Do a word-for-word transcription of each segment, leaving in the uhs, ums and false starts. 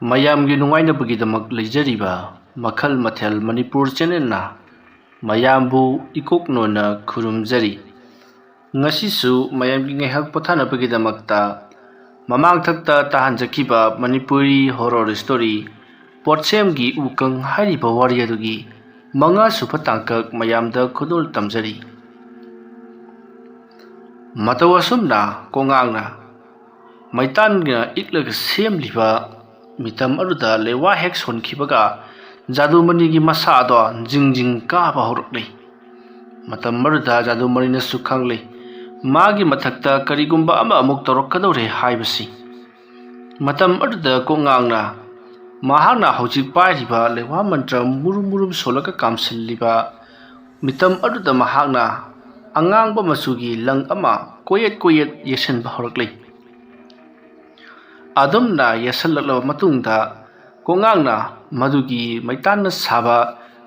ꯃꯌꯥꯝꯒꯤ ꯅꯨꯡꯉꯥꯏꯅꯕꯒꯤꯗꯃꯛ ꯂꯩꯖꯔꯤꯕ ꯃꯈꯜ ꯃꯊꯦꯜ ꯃꯅꯤꯄꯨꯔ ꯆꯦꯅꯦꯜꯅ ꯃꯌꯥꯝꯕꯨ ꯏꯀꯣꯛ ꯅꯣꯟꯅ ꯈꯨꯔꯨꯝꯖꯔꯤ꯫ ꯉꯁꯤꯁꯨ ꯃꯌꯥꯝꯒꯤ ꯉꯥꯏꯍꯥꯛ ꯄꯣꯊꯥꯅꯕꯒꯤꯗꯃꯛꯇ ꯃꯃꯥꯡꯊꯛꯇ ꯇꯥꯍꯟꯖꯈꯤꯕ ꯃꯅꯤꯄꯨꯔꯤ ꯍꯣꯔꯣꯔ ꯁ꯭ꯇꯣꯔꯤ ꯄꯣꯠꯁꯦꯝꯒꯤ ꯎꯀꯪ ꯍꯥꯏꯔꯤꯕ ꯋꯥꯔꯤ ꯑꯗꯨꯒꯤ ꯃꯉꯥ ꯁꯨꯕ ꯇꯥꯡꯀꯛ ꯃꯌꯥꯝꯗ ꯈꯨꯗꯣꯜ ꯇꯝꯖꯔꯤ꯫ ꯃꯇꯧ ꯑꯁꯨꯝꯅ ꯀꯣꯉꯥꯡꯅ ꯃꯩꯇꯥꯟꯅ ꯏꯛꯂꯒ ꯁꯦꯝꯂꯤꯕ ꯃꯤꯇꯝ ꯑꯗꯨꯗ ꯂꯩꯋꯥ ꯍꯦꯛ ꯁꯣꯟꯈꯤꯕꯒ ꯖꯥꯗꯨꯃꯅꯤꯒꯤ ꯃꯁꯥꯗꯣ ꯖꯤꯡ ꯖꯤꯡ ꯀꯥꯕ ꯍꯧꯔꯛꯂꯤ꯫ ꯃꯇꯝ ꯑꯗꯨꯗ ꯖꯥꯗꯨꯃꯅꯤꯅꯁꯨ ꯈꯪꯂꯤ ꯃꯥꯒꯤ ꯃꯊꯛꯇ ꯀꯔꯤꯒꯨꯝꯕ ꯑꯃ ꯑꯃꯨꯛ ꯇꯧꯔꯛꯀꯗꯧꯔꯦ ꯍꯥꯏꯕꯁꯤ꯫ ꯃꯇꯝ ꯑꯗꯨꯗ ꯀꯣꯉꯥꯡꯅ ꯃꯍꯥꯛꯅ ꯍꯧꯖꯤꯛ ꯄꯥꯏꯔꯤꯕ ꯂꯩꯋꯥ ꯃꯟꯇ꯭ꯔ ꯃꯨꯔꯨꯝ ꯃꯨꯔꯨꯝ ꯁꯣꯜꯂꯒ ꯀꯥꯝꯁꯤꯜꯂꯤꯕ ꯃꯤꯇꯝ ꯑꯗꯨꯗ ꯃꯍꯥꯛꯅ ꯑꯉꯥꯡꯕ ꯃꯆꯨꯒꯤ ꯂꯪ ꯑꯃ ꯀꯣꯌꯦꯠ ꯀꯣꯌꯦꯠ ꯌꯦꯁꯤꯟꯕ ꯍꯧꯔꯛꯂꯤ꯫ ꯑꯗꯨꯝꯅ ꯌꯦꯁꯤꯜꯂꯛꯂꯕ ꯃꯇꯨꯡꯗ ꯀꯣꯉꯥꯡꯅ ꯃꯗꯨꯒꯤ ꯃꯩꯇꯥꯟꯅ ꯁꯥꯕ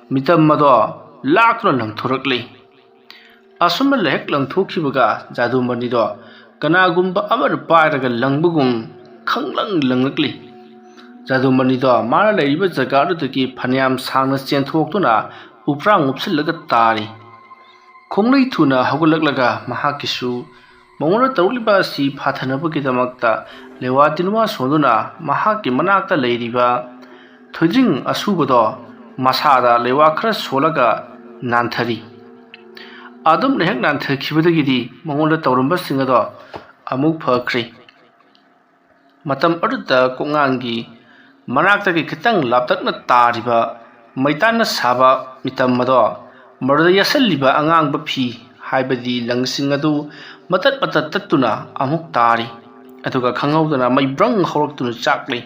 ꯃꯤꯇꯝ ꯑꯗꯣ ꯂꯥꯛꯇꯨꯅ ꯂꯪꯊꯣꯔꯛꯂꯤ꯫ ꯑꯁꯨꯝꯅ ꯍꯦꯛ ꯂꯪꯊꯣꯛꯈꯤꯕꯒ ꯖꯥꯗꯨꯃꯅꯤꯗꯣ ꯀꯅꯥꯒꯨꯝꯕ ꯑꯃꯅ ꯄꯥꯏꯔꯒ ꯂꯪꯕꯒꯨꯝ ꯈꯪꯂꯪ ꯂꯪꯂꯛꯂꯤ꯫ ꯖꯥꯗꯨꯃꯅꯤꯗꯣ ꯃꯥꯅ ꯂꯩꯔꯤꯕ ꯖꯒꯥꯗꯨꯗꯒꯤ ꯐꯅꯌꯥꯝ ꯁꯥꯡꯅ ꯆꯦꯟꯊꯣꯛꯇꯨꯅ ꯎꯄ꯭ꯔꯥꯡ ꯃꯨꯞꯁꯤꯜꯂꯒ ꯇꯥꯔꯤ꯫ ꯈꯣꯡꯂꯩ ꯊꯨꯅ ꯍꯧꯒꯠꯂꯛꯂꯒ ꯃꯍꯥꯛꯀꯤꯁꯨ ꯃꯉꯣꯟꯗ ꯇꯧꯔꯛꯂꯤꯕ ꯑꯁꯤ ꯐꯥꯊꯅꯕꯒꯤꯗꯃꯛꯇ ꯂꯦꯋꯥ ꯇꯤꯟꯋꯥ ꯁꯣꯟꯗꯨꯅ ꯃꯍꯥꯛꯀꯤ ꯃꯅꯥꯛꯇ ꯂꯩꯔꯤꯕ ꯊꯣꯏꯗꯤꯡ ꯑꯁꯨꯕꯗꯣ ꯃꯁꯥꯗ ꯂꯩꯋꯥ ꯈꯔ ꯁꯣꯜꯂꯒ ꯅꯥꯟꯊꯔꯤ꯫ ꯑꯗꯨꯝꯅ ꯍꯦꯛ ꯅꯥꯟꯊꯈꯤꯕꯗꯒꯤꯗꯤ ꯃꯉꯣꯟꯗ ꯇꯧꯔꯝꯕꯁꯤꯡ ꯑꯗꯣ ꯑꯃꯨꯛ ꯐꯈ꯭ꯔꯦ꯫ ꯃꯇꯝ ꯑꯗꯨꯗ ꯀꯣꯛꯉꯥꯡꯒꯤ ꯃꯅꯥꯛꯇꯒꯤ ꯈꯤꯇꯪ ꯂꯥꯞꯇꯛꯅ ꯇꯥꯔꯤꯕ ꯃꯩꯇꯥꯟꯅ ꯁꯥꯕ ꯃꯤꯇꯝ ꯑꯗꯣ ꯃꯗꯨꯗ ꯌꯦꯠꯁꯤꯜꯂꯤꯕ ꯑꯉꯥꯡꯕ ꯐꯤ ꯍꯥꯏꯕꯗꯤ ꯂꯪꯁꯤꯡ ꯑꯗꯨ ꯃꯇꯠ ꯃꯇꯠ ꯇꯠꯇꯨꯅ ꯑꯃꯨꯛ ꯇꯥꯔꯤ꯫ ꯑꯗꯨꯒ ꯈꯪꯍꯧꯗꯅ ꯃꯩ ꯕ꯭ꯔꯪ ꯍꯧꯔꯛꯇꯨꯅ ꯆꯥꯛꯂꯤ꯫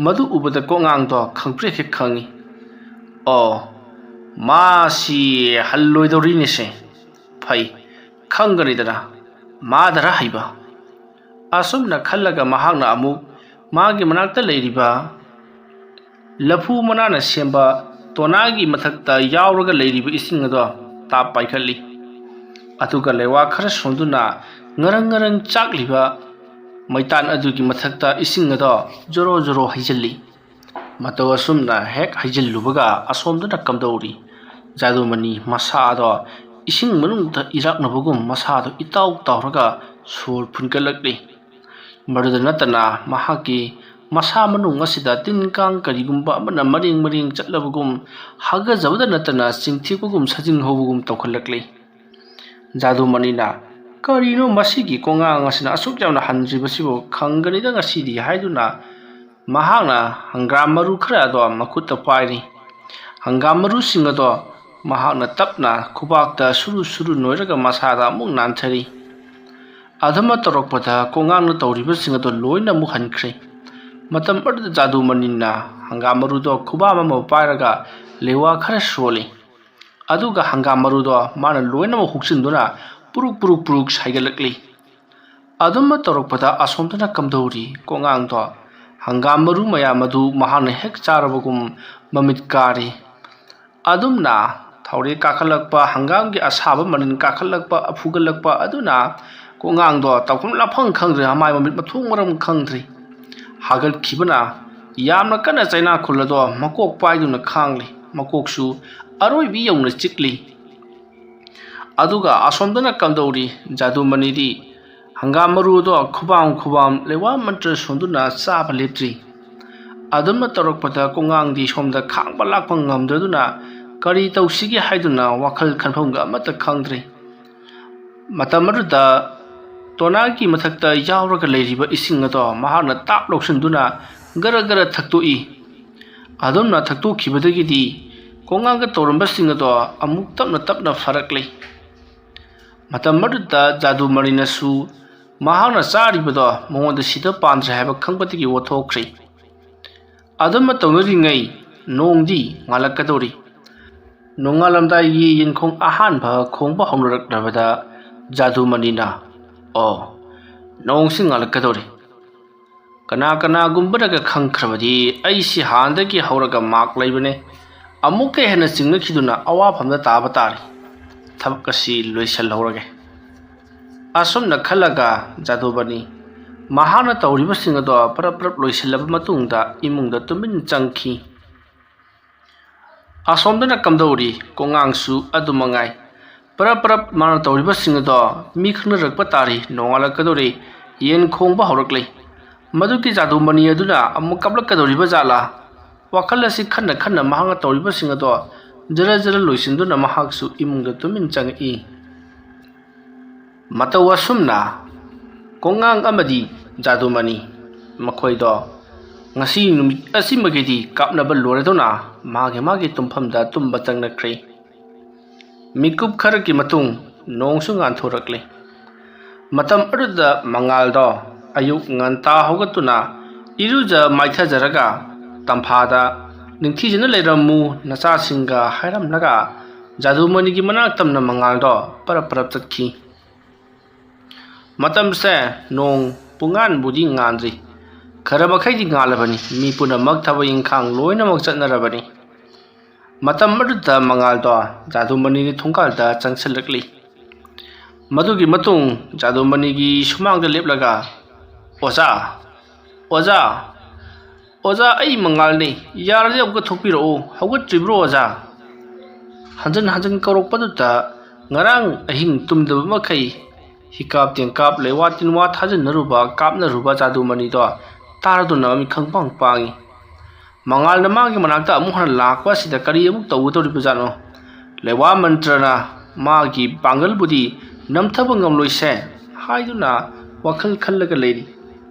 ꯃꯗꯨ ꯎꯕꯗ ꯀꯣꯛꯉꯥꯡꯗꯣ ꯈꯪꯄ꯭ꯔꯦꯛ ꯍꯦꯛ ꯈꯪꯉꯤ꯫ "ꯑꯣ, ꯃꯥꯁꯤ ꯍꯜꯂꯣꯏꯗꯧꯔꯤꯅꯦꯁꯦ꯫ ꯐꯩ, ꯈꯪꯒꯅꯤꯗꯅ, ꯃꯥꯗꯔ ꯍꯩꯕ?" ꯑꯁꯨꯝꯅ ꯈꯜꯂꯒ ꯃꯍꯥꯛꯅ ꯑꯃꯨꯛ ꯃꯥꯒꯤ ꯃꯅꯥꯛꯇ ꯂꯩꯔꯤꯕ ꯂꯐꯨ ꯃꯅꯥꯅ ꯁꯦꯝꯕ ꯇꯣꯅꯥꯒꯤ ꯃꯊꯛꯇ ꯌꯥꯎꯔꯒ ꯂꯩꯔꯤꯕ ꯏꯁꯤꯡ ꯑꯗꯣ ꯇꯥꯞ ꯄꯥꯏꯈꯠꯂꯤ꯫ ꯑꯗꯨꯒ ꯂꯩꯋꯥ ꯈꯔ ꯁꯣꯟꯗꯨꯅ ꯉꯔꯪ ꯉꯔꯪ ꯆꯥꯛꯂꯤꯕ ꯃꯩꯇꯥꯟ ꯑꯗꯨꯒꯤ ꯃꯊꯛꯇ ꯏꯁꯤꯡ ꯑꯗꯣ ꯖꯣꯔꯣ ꯖꯣꯔꯣ ꯍꯩꯖꯤꯜꯂꯤ꯫ ꯃꯇꯧ ꯑꯁꯨꯝꯅ ꯍꯦꯛ ꯍꯩꯖꯤꯜꯂꯨꯕꯒ ꯑꯁꯣꯝꯗꯅ ꯀꯝꯗꯧꯔꯤ, ꯖꯥꯗꯨꯃꯅꯤ ꯃꯁꯥ ꯑꯗꯣ ꯏꯁꯤꯡ ꯃꯅꯨꯡꯗ ꯏꯔꯥꯛꯅꯕꯒꯨꯝ ꯃꯁꯥꯗꯣ ꯏꯇꯥꯎ ꯇꯥꯎꯔꯒ ꯁꯣꯔ ꯐꯨꯟꯒꯠꯂꯛꯂꯤ꯫ ꯃꯗꯨꯗ ꯅꯠꯇꯅ ꯃꯍꯥꯛꯀꯤ ꯃꯁꯥ ꯃꯅꯨꯡ ꯑꯁꯤꯗ ꯇꯤꯟ ꯀꯥꯡ ꯀꯔꯤꯒꯨꯝꯕ ꯑꯃꯅ ꯃꯔꯦꯡ ꯃꯔꯦꯡ ꯆꯠꯂꯕꯒꯨꯝ, ꯍꯥꯒꯖꯕꯗ ꯅꯠꯇꯅ ꯆꯤꯡꯊꯦꯛꯄꯒꯨꯝ ꯁꯥꯖꯤꯟ ꯍꯧꯕꯒꯨꯝ ꯇꯧꯈꯠꯂꯛꯂꯤ꯫ ꯖꯥꯗꯨꯃꯅꯤꯅ, "ꯀꯔꯤꯅꯣ ꯃꯁꯤꯒꯤ ꯀꯣꯉꯥꯡ ꯑꯁꯤꯅ ꯑꯁꯨꯛ ꯌꯥꯝꯅ ꯍꯟꯗ꯭ꯔꯤꯕꯁꯤꯕꯨ? ꯈꯪꯒꯅꯤꯗ ꯉꯁꯤꯗꯤ" ꯍꯥꯏꯗꯨꯅ ꯃꯍꯥꯛꯅ ꯍꯪꯒꯥꯝ ꯃꯔꯨ ꯈꯔ ꯑꯗꯣ ꯃꯈꯨꯠꯇ ꯄꯥꯏꯔꯤ꯫ ꯍꯪꯒꯥꯝ ꯃꯔꯨꯁꯤꯡ ꯑꯗꯣ ꯃꯍꯥꯛꯅ ꯇꯞꯅ ꯈꯨꯕꯥꯛꯇ ꯁꯨꯔꯨ ꯁꯨꯔꯨ ꯅꯣꯏꯔꯒ ꯃꯁꯥꯗ ꯑꯃꯨꯛ ꯅꯥꯟꯊꯔꯤ꯫ ꯑꯗꯨꯃ ꯇꯧꯔꯛꯄꯗ ꯀꯣꯉꯥꯡꯅ ꯇꯧꯔꯤꯕꯁꯤꯡ ꯑꯗꯣ ꯂꯣꯏꯅ ꯑꯃꯨꯛ ꯍꯟꯈ꯭ꯔꯦ꯫ ꯃꯇꯝ ꯑꯗꯨꯗ ꯖꯥꯗꯨꯃꯅꯤꯅ ꯍꯪꯒꯥꯝ ꯃꯔꯨꯗꯣ ꯈꯨꯕꯥꯛ ꯑꯃ ꯄꯥꯏꯔꯒ ꯂꯦꯋꯥ ꯈꯔ ꯁꯣꯜꯂꯤ꯫ ꯑꯗꯨꯒ ꯍꯪꯒꯥꯝ ꯃꯔꯨꯗꯣ ꯃꯥꯅ ꯂꯣꯏꯅꯃꯛ ꯍꯨꯛꯆꯤꯟꯗꯨꯅ ꯄꯨꯔꯨꯛ ꯄꯨꯔꯨꯛ ꯄꯨꯔꯨꯛ ꯁꯥꯏꯒꯠꯂꯛꯂꯤ꯫ ꯑꯗꯨꯝꯅ ꯇꯧꯔꯛꯄꯗ ꯑꯁꯣꯝꯗꯅ ꯀꯝꯗꯧꯔꯤ, ꯀꯣꯉꯥꯡꯗꯣ ꯍꯪꯒꯥꯝ ꯃꯔꯨ ꯃꯌꯥꯝ ꯑꯗꯨ ꯃꯍꯥꯛꯅ ꯍꯦꯛ ꯆꯥꯔꯕꯒꯨꯝ ꯃꯃꯤꯠ ꯀꯥꯔꯤ꯫ ꯑꯗꯨꯝꯅ ꯊꯥꯎꯔꯦꯛ ꯀꯥꯈꯠꯂꯛꯄ, ꯍꯪꯒꯥꯝꯒꯤ ꯑꯁꯥꯕ ꯃꯅꯤꯟ ꯀꯥꯈꯠꯂꯛꯄ, ꯐꯨꯒꯠꯂꯛꯄ ꯑꯗꯨꯅ ꯀꯣꯉꯥꯡꯗꯣ ꯇꯧꯐꯝ ꯂꯥꯛꯐꯝ ꯈꯪꯗ꯭ꯔꯦ, ꯃꯃꯥꯏ ꯃꯃꯤꯠ ꯃꯊꯣꯡ ꯃꯔꯝ ꯈꯪꯗ꯭ꯔꯦ꯫ ꯍꯥꯒꯠꯈꯤꯕꯅ ꯌꯥꯝꯅ ꯀꯟꯅ ꯆꯩꯅꯥꯈꯨꯜ ꯑꯗꯣ ꯃꯀꯣꯛ ꯄꯥꯏꯗꯨꯅ ꯈꯥꯡꯂꯤ꯫ ꯃꯀꯣꯛꯁꯨ ꯑꯔꯣꯏꯕꯤ ꯌꯧꯅ ꯆꯤꯛꯂꯤ꯫ ꯑꯗꯨꯒ ꯑꯁꯣꯝꯗꯅ ꯀꯝꯗꯧꯔꯤ, ꯖꯥꯗꯨꯃꯅꯤꯗꯤ ꯍꯪꯒꯥꯝ ꯃꯔꯨꯗꯣ ꯈꯨꯕꯥꯝ ꯈꯨꯕꯥꯝ ꯂꯩꯋꯥ ꯃꯟꯇ꯭ꯔ ꯁꯣꯟꯗꯨꯅ ꯆꯥꯕ ꯂꯦꯞꯇ꯭ꯔꯤ꯫ ꯑꯗꯨꯝꯅ ꯇꯧꯔꯛꯄꯗ ꯀꯣꯉꯥꯡꯗꯤ ꯁꯣꯝꯗ ꯈꯥꯡꯕ ꯂꯥꯛꯄ ꯉꯝꯗꯗꯨꯅ ꯀꯔꯤ ꯇꯧꯁꯤꯒꯦ ꯍꯥꯏꯗꯨꯅ ꯋꯥꯈꯜ ꯈꯟꯐꯝꯒ ꯑꯃꯠꯇ ꯈꯪꯗ꯭ꯔꯦ꯫ ꯃꯇꯝ ꯑꯗꯨꯗ ꯇꯣꯅꯥꯒꯤ ꯃꯊꯛꯇ ꯌꯥꯎꯔꯒ ꯂꯩꯔꯤꯕ ꯏꯁꯤꯡ ꯑꯗꯣ ꯃꯍꯥꯛꯅ ꯇꯥꯞ ꯂꯧꯁꯤꯟꯗꯨꯅ ꯒꯔ ꯒꯔ ꯊꯛꯇꯣꯛꯏ꯫ ꯑꯗꯨꯝꯅ ꯊꯛꯇꯣꯛꯈꯤꯕꯗꯒꯤꯗꯤ ꯀꯣꯉꯥꯡꯒ ꯇꯧꯔꯝꯕꯁꯤꯡ ꯑꯗꯣ ꯑꯃꯨꯛ ꯇꯞꯅ ꯇꯞꯅ ꯐꯔꯛꯂꯦ꯫ ꯃꯇꯝ ꯑꯗꯨꯗ ꯖꯥꯗꯨꯃꯅꯤꯅꯁꯨ ꯃꯍꯥꯛꯅ ꯆꯥꯔꯤꯕꯗꯣ ꯃꯉꯣꯟꯗ ꯁꯤꯗ ꯄꯥꯟꯗ꯭ꯔꯦ ꯍꯥꯏꯕ ꯈꯪꯕꯗꯒꯤ ꯑꯣꯊꯣꯛꯈ꯭ꯔꯦ꯫ ꯑꯗꯨꯝꯅ ꯇꯧꯅꯔꯤꯉꯩ ꯅꯣꯡꯗꯤ ꯉꯥꯜꯂꯛꯀꯗꯧꯔꯤ꯫ ꯅꯣꯡꯉꯥꯜꯂꯝꯗꯥꯏꯒꯤ ꯌꯦꯟꯈꯣꯡ ꯑꯍꯥꯟꯕ ꯈꯣꯡꯕ ꯍꯧꯅꯔꯛꯂꯕꯗ ꯖꯥꯗꯨꯃꯅꯤꯅ, "ꯑꯣ, ꯅꯣꯡꯁꯤ ꯉꯥꯜꯂꯛꯀꯗꯧꯔꯤ꯫ ꯀꯅꯥ ꯀꯅꯥꯒꯨꯝꯕꯅꯒ ꯈꯪꯈ꯭ꯔꯕꯗꯤ ꯑꯩꯁꯤ ꯍꯥꯟꯅꯗꯒꯤ ꯍꯧꯔꯒ ꯃꯥꯛ ꯂꯩꯕꯅꯦ꯫ ꯑꯃꯨꯛꯀ ꯍꯦꯟꯅ ꯆꯤꯡꯅꯈꯤꯗꯨꯅ ꯑꯋꯥꯐꯝꯗ ꯇꯥꯕ ꯇꯥꯔꯦ꯫ ꯊꯕꯛ ꯑꯁꯤ ꯂꯣꯏꯁꯤꯜꯍꯧꯔꯒꯦ"꯫ ꯑꯁꯨꯝꯅ ꯈꯜꯂꯒ ꯖꯥꯗꯨꯃꯅꯤ ꯃꯍꯥꯛꯅ ꯇꯧꯔꯤꯕꯁꯤꯡ ꯑꯗꯣ ꯄꯔꯞ ꯄꯔꯞ ꯂꯣꯏꯁꯤꯜꯂꯕ ꯃꯇꯨꯡꯗ ꯏꯃꯨꯡꯗ ꯇꯨꯃꯤꯟ ꯆꯪꯈꯤ꯫ ꯑꯁꯣꯝꯗꯅ ꯀꯝꯗꯧꯔꯤ? ꯀꯣꯉꯥꯡꯁꯨ ꯑꯗꯨ ꯃꯉꯥꯏ꯫ ꯄꯔꯞ ꯄꯔꯞ ꯃꯥꯅ ꯇꯧꯔꯤꯕꯁꯤꯡ ꯑꯗꯣ ꯃꯤ ꯈꯪꯅꯔꯛꯄ ꯇꯥꯔꯤ꯫ ꯅꯣꯡꯉꯥꯜꯂꯛꯀꯗꯧꯔꯤ꯫ ꯌꯦꯟ ꯈꯣꯡꯕ ꯍꯧꯔꯛꯂꯤ꯫ ꯃꯗꯨꯒꯤ ꯖꯥꯗꯨꯃꯅꯤ ꯑꯗꯨꯅ ꯑꯃꯨꯛ ꯀꯥꯞꯂꯛꯀꯗꯧꯔꯤꯕ ꯖꯥꯠꯂꯥ? ꯋꯥꯈꯜ ꯑꯁꯤ ꯈꯟꯅ ꯈꯟꯅ ꯃꯍꯥꯛꯅ ꯇꯧꯔꯤꯕꯁꯤꯡ ꯑꯗꯣ ꯖꯔ ꯖꯔ ꯂꯣꯏꯁꯤꯟꯗꯨꯅ ꯃꯍꯥꯛꯁꯨ ꯏꯃꯨꯡꯗ ꯇꯨꯃꯤꯟ ꯆꯪꯉꯛꯏ꯫ ꯃꯇꯧ ꯑꯁꯨꯝꯅ ꯀꯣꯉꯥꯡ ꯑꯃꯗꯤ ꯖꯥꯗꯨꯃꯅꯤ ꯃꯈꯣꯏꯗꯣ ꯉꯁꯤ ꯅꯨꯃꯤꯠ ꯑꯁꯤꯃꯒꯤꯗꯤ ꯀꯥꯞꯅꯕ ꯂꯣꯏꯔꯗꯨꯅ ꯃꯥꯒꯤ ꯃꯥꯒꯤ ꯇꯨꯝꯐꯝꯗ ꯇꯨꯝꯕ ꯆꯪꯅꯈ꯭ꯔꯦ꯫ ꯃꯤꯀꯨꯞ ꯈꯔꯒꯤ ꯃꯇꯨꯡ ꯅꯣꯡꯁꯨ ꯉꯥꯟꯊꯣꯔꯛꯂꯦ꯫ ꯃꯇꯝ ꯑꯗꯨꯗ ꯃꯉꯥꯜꯗꯣ ꯑꯌꯨꯛ ꯉꯟꯇꯥ ꯍꯧꯒꯠꯇꯨꯅ ꯏꯔꯨꯖ ꯃꯥꯏꯊꯖꯔꯒ ꯇꯝꯐꯥꯗ "ꯅꯤꯡꯊꯤꯖꯅ ꯂꯩꯔꯝꯃꯨ ꯅꯆꯥꯁꯤꯡꯒ" ꯍꯥꯏꯔꯝꯂꯒ ꯖꯥꯗꯨꯃꯅꯤꯒꯤ ꯃꯅꯥꯛ ꯇꯝꯅ ꯃꯉꯥꯜꯗꯣ ꯄꯔꯞ ꯄꯔꯞ ꯆꯠꯈꯤ꯫ ꯃꯇꯝꯁꯦ ꯅꯣꯡ ꯄꯨꯡꯉꯥꯟꯕꯨꯗꯤ ꯉꯥꯟꯗ꯭ꯔꯤ꯫ ꯈꯔ ꯃꯈꯩꯗꯤ ꯉꯥꯜꯂꯕꯅꯤ꯫ ꯃꯤ ꯄꯨꯝꯅꯃꯛ ꯊꯕꯛ ꯏꯪꯈꯥꯡ ꯂꯣꯏꯅꯃꯛ ꯆꯠꯅꯔꯕꯅꯤ꯫ ꯃꯇꯝ ꯑꯗꯨꯗ ꯃꯉꯥꯜꯗꯣ ꯖꯥꯗꯨꯃꯅꯤꯒꯤ ꯊꯣꯡꯒꯥꯜꯗ ꯆꯪꯁꯤꯜꯂꯛꯂꯤ꯫ ꯃꯗꯨꯒꯤ ꯃꯇꯨꯡ ꯖꯥꯗꯨꯃꯅꯤꯒꯤ ꯁꯨꯃꯥꯡꯗ ꯂꯦꯞꯂꯒ, "ꯑꯣꯖꯥ, ꯑꯣꯖꯥ, ꯑꯣꯖꯥ, ꯑꯩ ꯃꯉꯥꯜꯅꯤ꯫ ꯌꯥꯔꯗꯤ ꯑꯃꯨꯛꯀ ꯊꯣꯛꯄꯤꯔꯛꯎ꯫ ꯍꯧꯒꯠꯇ꯭ꯔꯤꯕ꯭ꯔꯣ, ꯑꯣꯖꯥ?" ꯍꯟꯖꯤꯟ ꯍꯟꯖꯤꯟ ꯀꯧꯔꯛꯄꯗꯨꯗ ꯉꯔꯥꯡ ꯑꯍꯤꯡ ꯇꯨꯝꯗꯕ ꯃꯈꯩ ꯍꯤꯀꯥꯞ ꯇꯦꯡꯀꯥꯞ, ꯂꯩꯋꯥ ꯇꯤꯟꯋꯥ ꯊꯥꯖꯤꯟꯅꯔꯨꯕ, ꯀꯥꯞꯅꯔꯨꯕ ꯖꯥꯗꯨꯃꯅꯤꯗꯣ ꯇꯥꯔꯗꯨꯅ ꯃꯤꯠꯈꯪ ꯄꯥꯡ ꯄꯥꯡꯉꯤ꯫ ꯃꯉꯥꯜꯅ ꯃꯥꯒꯤ ꯃꯅꯥꯛꯇ ꯑꯃꯨꯛ ꯍꯟꯅ ꯂꯥꯛꯄ ꯑꯁꯤꯗ ꯀꯔꯤ ꯑꯃꯨꯛ ꯇꯧꯒꯗꯧꯔꯤꯕꯖꯥꯠꯅꯣ? ꯂꯩꯋꯥ ꯃꯟꯇ꯭ꯔꯅ ꯃꯥꯒꯤ ꯄꯥꯡꯒꯜꯕꯨꯗꯤ ꯅꯝꯊꯕ ꯉꯝꯂꯣꯏꯁꯦ ꯍꯥꯏꯗꯨꯅ ꯋꯥꯈꯜ ꯈꯜꯂꯒ ꯂꯩꯔꯤ꯫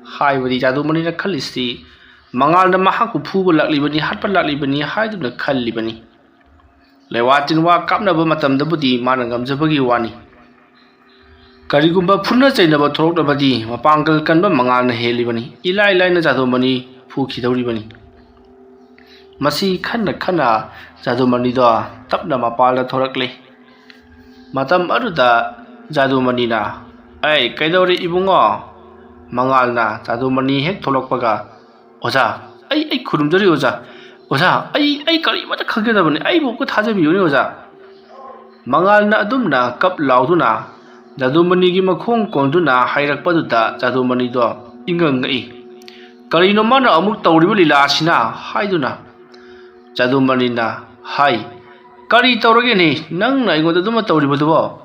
ꯍꯥꯏꯕꯗꯤ ꯖꯥꯗꯨꯃꯅꯤꯅ ꯈꯜꯂꯤꯁꯤ ꯃꯉꯥꯜꯅ ꯃꯍꯥꯛꯄꯨ ꯐꯨꯕ ꯂꯥꯛꯂꯤꯕꯅꯤ, ꯍꯥꯠꯄ ꯂꯥꯛꯂꯤꯕꯅꯤ ꯍꯥꯏꯗꯨꯅ ꯈꯜꯂꯤꯕꯅꯤ꯫ ꯂꯩꯋꯥ ꯇꯤꯟꯋꯥ ꯀꯥꯞꯅꯕ ꯃꯇꯝꯗꯕꯨꯗꯤ ꯃꯥꯅ ꯉꯝꯖꯕꯒꯤ ꯋꯥꯅꯤ꯫ ꯀꯔꯤꯒꯨꯝꯕ ꯐꯨꯅ ꯆꯩꯅꯕ ꯊꯣꯛꯂꯛꯂꯕꯗꯤ ꯃꯄꯥꯡꯒꯜ ꯀꯟꯕ ꯃꯉꯥꯜꯅ ꯍꯦꯜꯂꯤꯕꯅꯤ꯫ ꯏꯂꯥꯏ ꯂꯥꯏꯅ ꯖꯥꯗꯨꯃꯅꯤ ꯐꯨꯈꯤꯗꯧꯔꯤꯕꯅꯤ꯫ ꯃꯁꯤ ꯈꯟꯅ ꯈꯟꯅ ꯖꯥꯗꯨꯃꯅꯤꯗꯣ ꯇꯞꯅ ꯃꯄꯥꯜꯗ ꯊꯣꯔꯛꯂꯦ꯫ ꯃꯇꯝ ꯑꯗꯨꯗ ꯖꯥꯗꯨꯃꯅꯤꯅ, "ꯑꯩ ꯀꯩꯗꯧꯔꯦ ꯏꯕꯨꯡꯉꯣ?" ꯃꯉꯥꯜꯅ ꯖꯥꯗꯨꯃꯅꯤ ꯍꯦꯛ ꯊꯣꯛꯂꯛꯄꯒ, "ꯑꯣꯖꯥ, ꯑꯩ, ꯑꯩ ꯈꯨꯔꯨꯝꯖꯔꯤ ꯑꯣꯖꯥ꯫ ꯑꯣꯖꯥ, ꯑꯩ, ꯑꯩ ꯀꯔꯤꯃꯇ ꯈꯪꯖꯗꯕꯅꯤ꯫ ꯑꯩꯕꯨ ꯑꯃꯨꯛꯀ ꯊꯥꯖꯕꯤꯌꯨꯅꯦ ꯑꯣꯖꯥ꯫" ꯃꯉꯥꯜꯅ ꯑꯗꯨꯝꯅ ꯀꯞ ꯂꯥꯎꯗꯨꯅ ꯖꯥꯗꯨꯃꯅꯤꯒꯤ ꯃꯈꯣꯡ ꯀꯣꯟꯗꯨꯅ ꯍꯥꯏꯔꯛꯄꯗꯨꯗ ꯖꯥꯗꯨꯃꯅꯤꯗꯣ ꯏꯉꯛ ꯉꯛꯏ꯫ "ꯀꯔꯤꯅꯣ ꯃꯥꯅ ꯑꯃꯨꯛ ꯇꯧꯔꯤꯕ ꯂꯤꯂꯥ ꯑꯁꯤꯅ?" ꯍꯥꯏꯗꯨꯅ ꯖꯥꯗꯨꯃꯅꯤꯅ ꯍꯥꯏ, "ꯀꯔꯤ ꯇꯧꯔꯒꯦꯅꯦ ꯅꯪꯅ ꯑꯩꯉꯣꯟꯗ ꯑꯗꯨꯃ ꯇꯧꯔꯤꯕꯗꯨꯕꯣ?"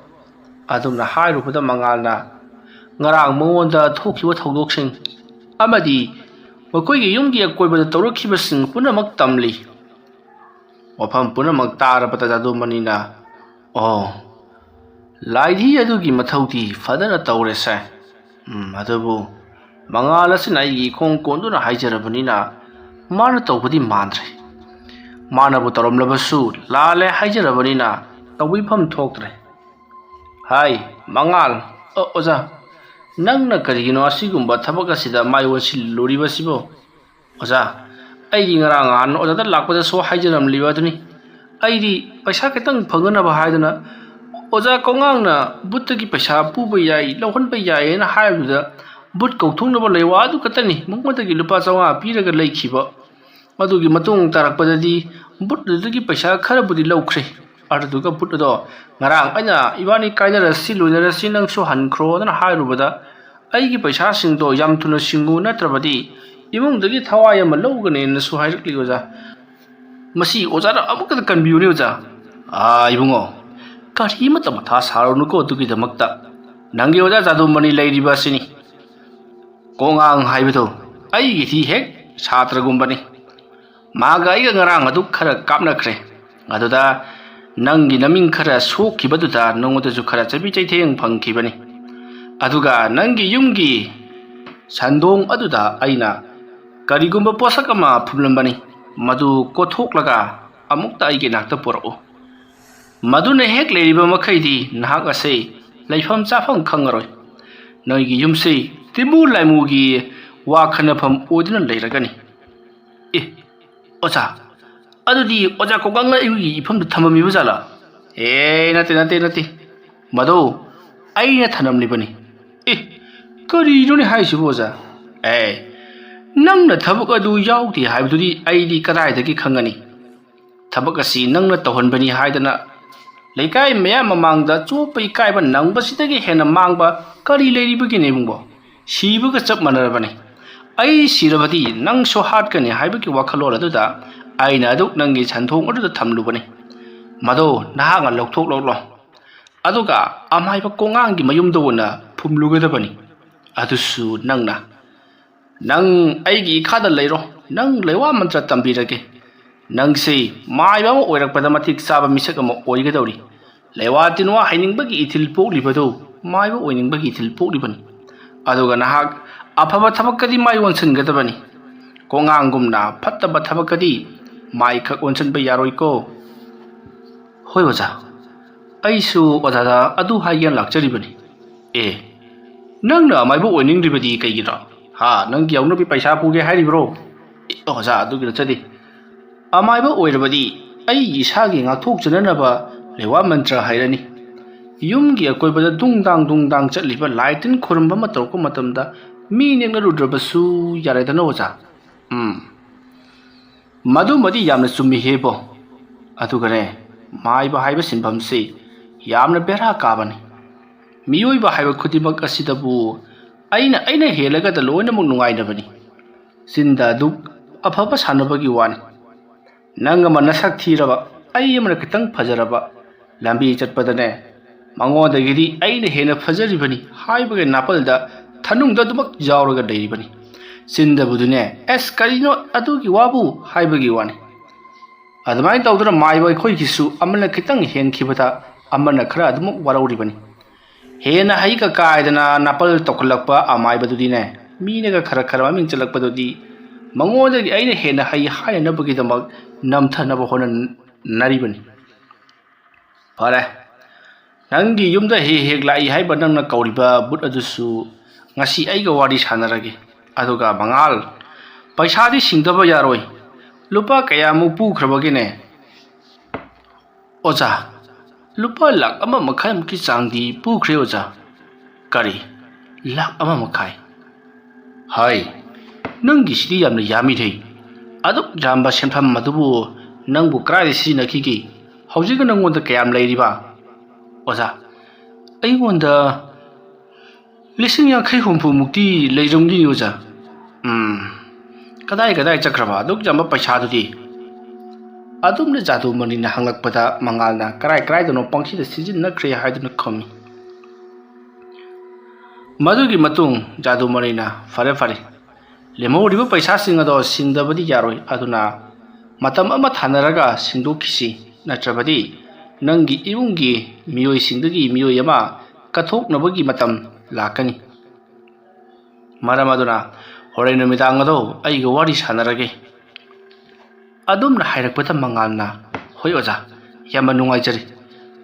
ꯑꯗꯨꯝꯅ ꯍꯥꯏꯔꯨꯕꯗ ꯃꯉꯥꯜꯅ ꯉꯔꯥꯡ ꯃꯉꯣꯟꯗ ꯊꯣꯛꯈꯤꯕ ꯊꯧꯗꯣꯛꯁꯤꯡ ꯑꯃꯗꯤ ꯃꯈꯣꯏꯒꯤ ꯌꯨꯝꯒꯤ ꯑꯀꯣꯏꯕꯗ ꯇꯧꯔꯛꯈꯤꯕꯁꯤꯡ ꯄꯨꯝꯅꯃꯛ ꯇꯝꯂꯤ꯫ ꯋꯥꯐꯝ ꯄꯨꯝꯅꯃꯛ ꯇꯥꯔꯕꯗ ꯖꯥꯗꯨꯃꯅꯤꯅ, "ꯑꯣ, ꯂꯥꯏꯙꯤ ꯑꯗꯨꯒꯤ ꯃꯊꯧꯗꯤ ꯐꯖꯅ ꯇꯧꯔꯦꯁꯦ꯫ ꯎꯝ, ꯑꯗꯨꯕꯨ ꯃꯉꯥꯜ ꯑꯁꯤꯅ ꯑꯩꯒꯤ ꯏꯈꯣꯡ ꯀꯣꯟꯗꯨꯅ ꯍꯥꯏꯖꯔꯕꯅꯤꯅ ꯃꯥꯅ ꯇꯧꯕꯗꯤ ꯃꯥꯟꯗ꯭ꯔꯦ꯫ ꯃꯥꯅꯕꯨ ꯇꯧꯔꯝꯂꯕꯁꯨ ꯂꯥꯜꯂꯦ ꯍꯥꯏꯖꯔꯕꯅꯤꯅ ꯇꯧꯕꯤꯐꯝ ꯊꯣꯛꯇ꯭ꯔꯦ꯫" ꯍꯥꯏ, "ꯃꯉꯥꯜ, ꯑ, ꯑꯣꯖꯥ, ꯅꯪꯅ ꯀꯔꯤꯒꯤꯅꯣ ꯑꯁꯤꯒꯨꯝꯕ ꯊꯕꯛ ꯑꯁꯤꯗ ꯃꯥꯏ ꯑꯣꯟꯁꯤꯜꯂꯨꯔꯤꯕꯁꯤꯕꯣ?" "ꯑꯣꯖꯥ, ꯑꯩꯗꯤ ꯉꯔꯥꯡ ꯅꯍꯥꯟ ꯑꯣꯖꯥꯗ ꯂꯥꯛꯄꯗꯁꯨ ꯍꯥꯏꯖꯔꯝꯂꯤꯕ ꯑꯗꯨꯅꯤ꯫ ꯑꯩꯗꯤ ꯄꯩꯁꯥ ꯈꯤꯇꯪ ꯐꯪꯅꯅꯕ ꯍꯥꯏꯗꯅ ꯑꯣꯖꯥ ꯀꯧꯉꯥꯡꯅ ꯕꯨꯠꯇꯒꯤ ꯄꯩꯁꯥ ꯄꯨꯕ ꯌꯥꯏ, ꯂꯧꯍꯟꯕ ꯌꯥꯏ ꯍꯥꯏꯅ ꯍꯥꯏꯕꯗꯨꯗ ꯕꯨꯠ ꯀꯧꯊꯣꯛꯅꯕ ꯂꯩꯋꯥ ꯑꯗꯨ ꯈꯛꯇꯅꯤ ꯃꯉꯣꯟꯗꯒꯤ ꯂꯨꯄꯥ ꯆꯥꯝꯃꯉꯥ ꯄꯤꯔꯒ ꯂꯩꯈꯤꯕ꯫ ꯃꯗꯨꯒꯤ ꯃꯇꯨꯡ ꯇꯥꯔꯛꯄꯗꯗꯤ ꯕꯨꯠ ꯑꯗꯨꯗꯒꯤ ꯄꯩꯁꯥ ꯈꯔꯕꯨꯗꯤ ꯂꯧꯈ꯭ꯔꯦ꯫ ꯑꯗꯨꯗꯨꯒ ꯕꯨꯠ ꯑꯗꯣ ꯉꯔꯥꯡ ꯑꯩꯅ ꯏꯕꯥꯅꯤ ꯀꯥꯏꯅꯔꯁꯤ, ꯂꯣꯏꯅꯔꯁꯤ, ꯅꯪꯁꯨ ꯍꯟꯈ꯭ꯔꯣ" ꯑꯗꯨꯅ ꯍꯥꯏꯔꯨꯕꯗ, "ꯑꯩꯒꯤ ꯄꯩꯁꯥꯁꯤꯡꯗꯣ ꯌꯥꯝ ꯊꯨꯅ ꯁꯤꯡꯉꯨ, ꯅꯠꯇ꯭ꯔꯕꯗꯤ ꯏꯃꯨꯡꯗꯒꯤ ꯊꯋꯥꯏ ꯑꯃ ꯂꯧꯒꯅꯦꯅꯁꯨ ꯍꯥꯏꯔꯛꯂꯤ ꯑꯣꯖꯥ꯫ ꯃꯁꯤ ꯑꯣꯖꯥꯅ ꯑꯃꯨꯛꯇ ꯀꯟꯕꯤꯌꯨꯅꯦ ꯑꯣꯖꯥ꯫" "ꯑꯥ, ꯏꯕꯨꯡꯉꯣ, ꯀꯔꯤꯃꯠꯇ ꯃꯊꯥ ꯁꯥꯔꯨꯅꯨꯀꯣ ꯑꯗꯨꯒꯤꯗꯃꯛꯇ꯫ ꯅꯪꯒꯤ ꯑꯣꯖꯥ ꯖꯥꯗꯨꯃꯅꯤ ꯂꯩꯔꯤꯕ ꯑꯁꯤꯅꯤ꯫ ꯀꯣꯉꯥꯡ ꯍꯥꯏꯕꯗꯣ ꯑꯩꯒꯤꯗꯤ ꯍꯦꯛ ꯁꯥꯇ꯭ꯔꯒꯨꯝꯕꯅꯤ꯫ ꯃꯥꯒ ꯑꯩꯒ ꯉꯔꯥꯡ ꯑꯗꯨ ꯈꯔ ꯀꯥꯞꯅꯈ꯭ꯔꯦ꯫ ꯑꯗꯨꯗ ꯅꯪꯒꯤ ꯅꯃꯤꯡ ꯈꯔ ꯁꯣꯛꯈꯤꯕꯗꯨꯗ ꯅꯉꯣꯟꯗꯁꯨ ꯈꯔ ꯆꯩꯕꯤ ꯆꯩꯊꯦꯡ ꯐꯪꯈꯤꯕꯅꯤ꯫ ꯑꯗꯨꯒ ꯅꯪꯒꯤ ꯌꯨꯝꯒꯤ ꯁꯟꯗꯣꯡ ꯑꯗꯨꯗ ꯑꯩꯅ ꯀꯔꯤꯒꯨꯝꯕ ꯄꯣꯠꯁꯛ ꯑꯃ ꯐꯨꯝꯂꯝꯕꯅꯤ꯫ ꯃꯗꯨ ꯀꯣꯠꯊꯣꯛꯂꯒ ꯑꯃꯨꯛꯇ ꯑꯩꯒꯤ ꯅꯥꯛꯇ ꯄꯨꯔꯛꯎ꯫ ꯃꯗꯨꯅ ꯍꯦꯛ ꯂꯩꯔꯤꯕ ꯃꯈꯩꯗꯤ ꯅꯍꯥꯛ ꯑꯁꯤ ꯂꯩꯐꯝ ꯆꯥꯐꯝ ꯈꯪꯉꯔꯣꯏ꯫ ꯅꯣꯏꯒꯤ ꯌꯨꯝꯁꯤ ꯇꯤꯃꯨ ꯂꯥꯏꯃꯨꯒꯤ ꯋꯥ ꯈꯟꯅꯐꯝ ꯑꯣꯏꯗꯨꯅ ꯂꯩꯔꯒꯅꯤ꯫" "ꯑꯦ, ꯑꯣꯖꯥ, ꯑꯗꯨꯗꯤ ꯑꯣꯖꯥ ꯀꯣꯡꯒꯥꯡꯅ ꯑꯩꯈꯣꯏꯒꯤ ꯏꯐꯝꯗ ꯊꯝꯃꯝꯃꯤꯕ ꯖꯥꯠꯂꯥ?" "ꯑꯦ, ꯅꯠꯇꯦ, ꯅꯠꯇꯦ, ꯅꯠꯇꯦ꯫ ꯃꯗꯨ ꯑꯩꯅ ꯊꯅꯝꯂꯤꯕꯅꯤ꯫" "ꯑꯦ, ꯀꯔꯤꯅꯣꯅꯦ ꯍꯥꯏꯁꯤꯕꯨ ꯑꯣꯖꯥ?" "ꯑꯦ, ꯅꯪꯅ ꯊꯕꯛ ꯑꯗꯨ ꯌꯥꯎꯗꯦ ꯍꯥꯏꯕꯗꯨꯗꯤ ꯑꯩꯗꯤ ꯀꯗꯥꯏꯗꯒꯤ ꯈꯪꯒꯅꯤ? ꯊꯕꯛ ꯑꯁꯤ ꯅꯪꯅ ꯇꯧꯍꯟꯕꯅꯤ ꯍꯥꯏꯗꯅ ꯂꯩꯀꯥꯏ ꯃꯌꯥꯝ ꯃꯃꯥꯡꯗ ꯆꯣꯞꯄ ꯏꯀꯥꯏꯕ ꯅꯪꯕꯁꯤꯗꯒꯤ ꯍꯦꯟꯅ ꯃꯥꯡꯕ ꯀꯔꯤ ꯂꯩꯔꯤꯕꯒꯦꯅꯦ ꯏꯕꯨꯡꯉꯣ? ꯁꯤꯕꯒ ꯆꯞ ꯃꯥꯟꯅꯔꯕꯅꯤ꯫ ꯑꯩ ꯁꯤꯔꯕꯗꯤ ꯅꯪꯁꯨ ꯍꯥꯠꯀꯅꯤ ꯍꯥꯏꯕꯒꯤ ꯋꯥꯈꯜꯂꯣꯟ ꯑꯗꯨꯗ ꯑꯩꯅ ꯑꯗꯨꯛ ꯅꯪꯒꯤ ꯁꯟꯊꯣꯡ ꯑꯗꯨꯗ ꯊꯝꯂꯨꯕꯅꯤ꯫ ꯃꯗꯣ ꯅꯍꯥꯛꯅ ꯂꯧꯊꯣꯛꯂꯛꯂꯣ꯫ ꯑꯗꯨꯒ ꯑꯃꯥꯏꯕ ꯀꯣꯉꯥꯡꯒꯤ ꯃꯌꯨꯝꯗ ꯑꯣꯏꯅ ꯐꯨꯝꯂꯨꯒꯗꯕꯅꯤ꯫ ꯑꯗꯨꯁꯨ ꯅꯪꯅ꯫ ꯅꯪ ꯑꯩꯒꯤ ꯏꯈꯥꯗ ꯂꯩꯔꯣ꯫ ꯅꯪ ꯂꯩꯋꯥ ꯃꯟꯇ꯭ꯔ ꯇꯝꯕꯤꯔꯒꯦ꯫ ꯅꯪꯁꯤ ꯃꯥꯏꯕ ꯑꯃ ꯑꯣꯏꯔꯛꯄꯗ ꯃꯇꯤꯛ ꯆꯥꯕ ꯃꯤꯁꯛ ꯑꯃ ꯑꯣꯏꯒꯗꯧꯔꯤ꯫ ꯂꯩꯋꯥ ꯇꯤꯟꯋꯥ ꯍꯩꯅꯤꯡꯕꯒꯤ ꯏꯊꯤꯜ ꯄꯣꯛꯂꯤꯕꯗꯨ ꯃꯥꯏꯕ ꯑꯣꯏꯅꯤꯡꯕꯒꯤ ꯏꯊꯤꯜ ꯄꯣꯛꯂꯤꯕꯅꯤ꯫ ꯑꯗꯨꯒ ꯅꯍꯥꯛ ꯑꯐꯕ ꯊꯕꯛꯀꯗꯤ ꯃꯥꯏ ꯑꯣꯟꯁꯤꯟꯒꯗꯕꯅꯤ꯫ ꯀꯣꯉꯥꯡꯒꯨꯝꯅ ꯐꯠꯇꯕ ꯊꯕꯛꯀꯗꯤ ꯃꯥꯏꯈꯛ ꯑꯣꯟꯁꯤꯟꯕ ꯌꯥꯔꯣꯏꯀꯣ꯫ ꯍꯣꯏ ꯑꯣꯖꯥ, ꯑꯩꯁꯨ ꯑꯣꯖꯥꯗ ꯑꯗꯨ ꯍꯥꯏꯒꯦꯅ ꯂꯥꯛꯆꯔꯤꯕꯅꯤ꯫ ꯑꯦ, ꯅꯪꯅ ꯑꯃꯥꯏꯕ ꯑꯣꯏꯅꯤꯡꯂꯤꯕꯗꯤ ꯀꯩꯒꯤꯅꯣ? ꯍꯥ, ꯅꯪꯒꯤ ꯌꯥꯎꯅꯕꯤ ꯄꯩꯁꯥ ꯄꯨꯒꯦ ꯍꯥꯏꯔꯤꯕ꯭ꯔꯣ? ꯑꯦ, ꯑꯣꯖꯥ, ꯑꯗꯨꯒꯤ ꯅꯠꯆꯗꯦ꯫ ꯑꯃꯥꯏꯕ ꯑꯣꯏꯔꯕꯗꯤ ꯑꯩ ꯏꯁꯥꯒꯤ ꯉꯥꯛꯊꯣꯛꯆꯅꯅꯕ ꯂꯩꯋꯥ ꯃꯟꯇ꯭ꯔ ꯍꯩꯔꯅꯤ꯫ ꯌꯨꯝꯒꯤ ꯑꯀꯣꯏꯕꯗ ꯗꯨꯡ ꯗꯥꯡ ꯗꯨꯡ ꯗꯥꯡ ꯆꯠꯂꯤꯕ ꯂꯥꯏ ꯇꯤꯟ ꯈꯨꯔꯨꯝꯕ ꯑꯃ ꯇꯧꯔꯛꯄ ꯃꯇꯝꯗ ꯃꯤ ꯅꯦꯛꯅꯔꯨꯗ꯭ꯔꯕꯁꯨ ꯌꯥꯔꯦꯗꯅ ꯑꯣꯖꯥ꯫ ꯎꯝ꯫ ꯃꯗꯨꯃꯗꯤ ꯌꯥꯝꯅ ꯆꯨꯝꯃꯤꯍꯦꯕꯣ꯫ ꯑꯗꯨꯒꯅꯦ, ꯃꯥꯏꯕ ꯍꯥꯏꯕ ꯁꯤꯟꯐꯝꯁꯤ ꯌꯥꯝꯅ ꯕꯦꯔꯥ ꯀꯥꯕꯅꯤ꯫ ꯃꯤꯑꯣꯏꯕ ꯍꯥꯏꯕ ꯈꯨꯗꯤꯡꯃꯛ ꯑꯁꯤꯗꯕꯨ ꯑꯩꯅ, ꯑꯩꯅ ꯍꯦꯜꯂꯒꯗ ꯂꯣꯏꯅꯃꯛ ꯅꯨꯡꯉꯥꯏꯅꯕꯅꯤ꯫ ꯆꯤꯟꯗ ꯑꯗꯨꯛ ꯑꯐꯕ ꯁꯥꯟꯅꯕꯒꯤ ꯋꯥꯅꯤ꯫ ꯅꯪ ꯑꯃ ꯅꯁꯛ ꯊꯤꯔꯕ, ꯑꯩ ꯑꯃꯅ ꯈꯤꯇꯪ ꯐꯖꯔꯕ, ꯂꯝꯕꯤ ꯆꯠꯄꯗꯅꯦ, ꯃꯉꯣꯟꯗꯒꯤꯗꯤ ꯑꯩꯅ ꯍꯦꯟꯅ ꯐꯖꯔꯤꯕꯅꯤ ꯍꯥꯏꯕꯒꯤ ꯅꯥꯄꯜꯗ ꯊꯅꯨꯡꯗ ꯑꯗꯨꯃꯛ ꯌꯥꯎꯔꯒ ꯂꯩꯔꯤꯕꯅꯤ꯫ ꯆꯤꯟꯗꯕꯨꯗꯨꯅꯦ, "ꯑꯦꯁ, ꯀꯔꯤꯅꯣ ꯑꯗꯨꯒꯤ ꯋꯥꯕꯨ?" ꯍꯥꯏꯕꯒꯤ ꯋꯥꯅꯤ꯫ ꯑꯗꯨꯃꯥꯏꯅ ꯇꯧꯗꯅ ꯃꯥꯏꯕ ꯑꯩꯈꯣꯏꯒꯤꯁꯨ ꯑꯃꯅ ꯈꯤꯇꯪ ꯍꯦꯟꯈꯤꯕꯗ ꯑꯃꯅ ꯈꯔ ꯑꯗꯨꯃꯛ ꯋꯥꯔꯧꯔꯤꯕꯅꯤ꯫ ꯍꯦꯟꯅ ꯍꯩꯒ ꯀꯥꯏꯗꯅ ꯅꯥꯄꯜ ꯇꯧꯈꯠꯂꯛꯄ ꯑꯃꯥꯏꯕꯗꯨꯗꯤꯅꯦ, ꯃꯤꯅꯒ ꯈꯔ ꯈꯔ ꯃꯃꯤꯡ ꯆꯠꯂꯛꯄꯗꯨꯗꯤ ꯃꯉꯣꯟꯗꯒꯤ ꯑꯩꯅ ꯍꯦꯟꯅ ꯍꯩ ꯍꯥꯏꯅꯅꯕꯒꯤꯗꯃꯛ ꯅꯝꯊꯅꯕ ꯍꯣꯠꯅꯔꯤꯕꯅꯤ꯫ ꯐꯔꯦ, ꯅꯪꯒꯤ ꯌꯨꯝꯗ ꯍꯦꯛ ꯍꯦꯛ ꯂꯥꯛꯏ ꯍꯥꯏꯕ ꯅꯪꯅ ꯀꯧꯔꯤꯕ ꯕꯨꯠ ꯑꯗꯨꯁꯨ ꯉꯁꯤ ꯑꯩꯒ ꯋꯥꯔꯤ ꯁꯥꯟꯅꯔꯒꯦ꯫ ꯑꯗꯨꯒ ꯃꯉꯥꯜ, ꯄꯩꯁꯥꯗꯤ ꯁꯤꯡꯗꯕ ꯌꯥꯔꯣꯏ꯫ ꯂꯨꯄꯥ ꯀꯌꯥꯃꯨꯛ ꯄꯨꯈ꯭ꯔꯕꯒꯦꯅꯦ? ꯑꯣꯖꯥ, ꯂꯨꯄꯥ ꯂꯥꯛ ꯑꯃ ꯃꯈꯥꯏꯃꯨꯛꯀꯤ ꯆꯥꯡꯗꯤ ꯄꯨꯈ꯭ꯔꯦ ꯑꯣꯖꯥ꯫ ꯀꯔꯤ? ꯂꯥꯛ ꯑꯃ ꯃꯈꯥꯏ? ꯍꯥꯏ, ꯅꯪꯒꯤꯁꯤꯗꯤ ꯌꯥꯝꯅ ꯌꯥꯝꯃꯤꯗꯦ꯫ ꯑꯗꯨꯛ ꯌꯥꯝꯕ ꯁꯦꯟꯐꯝ ꯑꯗꯨꯕꯨ ꯅꯪꯕꯨ ꯀꯗꯥꯏꯗ ꯁꯤꯖꯤꯟꯅꯈꯤꯒꯦ? ꯍꯧꯖꯤꯛ ꯅꯪꯉꯣꯟꯗ ꯀꯌꯥꯝ ꯂꯩꯔꯤꯕ? ꯑꯣꯖꯥ, ꯑꯩꯉꯣꯟꯗ ꯂꯤꯁꯤꯡ ꯌꯥꯡꯈꯩ ꯍꯨꯝꯐꯨ ꯃꯨꯛꯇꯤ ꯂꯩꯔꯝꯒꯅꯤ ꯑꯣꯖꯥ꯫ ꯎꯝ, ꯀꯗꯥꯏ ꯀꯗꯥꯏ ꯆꯠꯈ꯭ꯔꯕ ꯑꯗꯨꯛ ꯌꯥꯝꯕ ꯄꯩꯁꯥꯗꯨꯗꯤ? ꯑꯗꯨꯝꯅ ꯖꯥꯗꯨꯃꯅꯤꯅ ꯍꯪꯂꯛꯄꯗ ꯃꯉꯥꯜꯅ ꯀꯔꯥꯏ ꯀꯔꯥꯏꯗꯅꯣ ꯄꯪꯁꯤꯗ ꯁꯤꯖꯤꯟꯅꯈ꯭ꯔꯦ ꯍꯥꯏꯗꯨꯅ ꯈꯨꯝꯃꯤ꯫ ꯃꯗꯨꯒꯤ ꯃꯇꯨꯡ ꯖꯥꯗꯨꯃꯅꯤꯅ, "ꯐꯔꯦ ꯐꯔꯦ, ꯂꯦꯝꯍꯧꯔꯤꯕ ꯄꯩꯁꯥꯁꯤꯡ ꯑꯗꯣ ꯁꯤꯡꯗꯕꯗꯤ ꯌꯥꯔꯣꯏ, ꯑꯗꯨꯅ ꯃꯇꯝ ꯑꯃ ꯊꯥꯅꯔꯒ ꯁꯤꯡꯗꯣꯛꯈꯤꯁꯤ, ꯅꯠꯇ꯭ꯔꯕꯗꯤ ꯅꯪꯒꯤ ꯏꯃꯨꯡꯒꯤ ꯃꯤꯑꯣꯏꯁꯤꯡꯗꯒꯤ ꯃꯤꯑꯣꯏ ꯑꯃ ꯀꯠꯊꯣꯛꯅꯕꯒꯤ ꯃꯇꯝ ꯂꯥꯛꯀꯅꯤ꯫ ꯃꯔꯝ ꯑꯗꯨꯅ ꯍꯣꯔꯦꯟ ꯅꯨꯃꯤꯗꯥꯡ ꯑꯗꯣ ꯑꯩꯒ ꯋꯥꯔꯤ ꯁꯥꯟꯅꯔꯒꯦ"꯫ ꯑꯗꯨꯝꯅ ꯍꯥꯏꯔꯛꯄꯗ ꯃꯉꯥꯜꯅ, "ꯍꯣꯏ ꯑꯣꯖꯥ, ꯌꯥꯝꯅ ꯅꯨꯡꯉꯥꯏꯖꯔꯦ꯫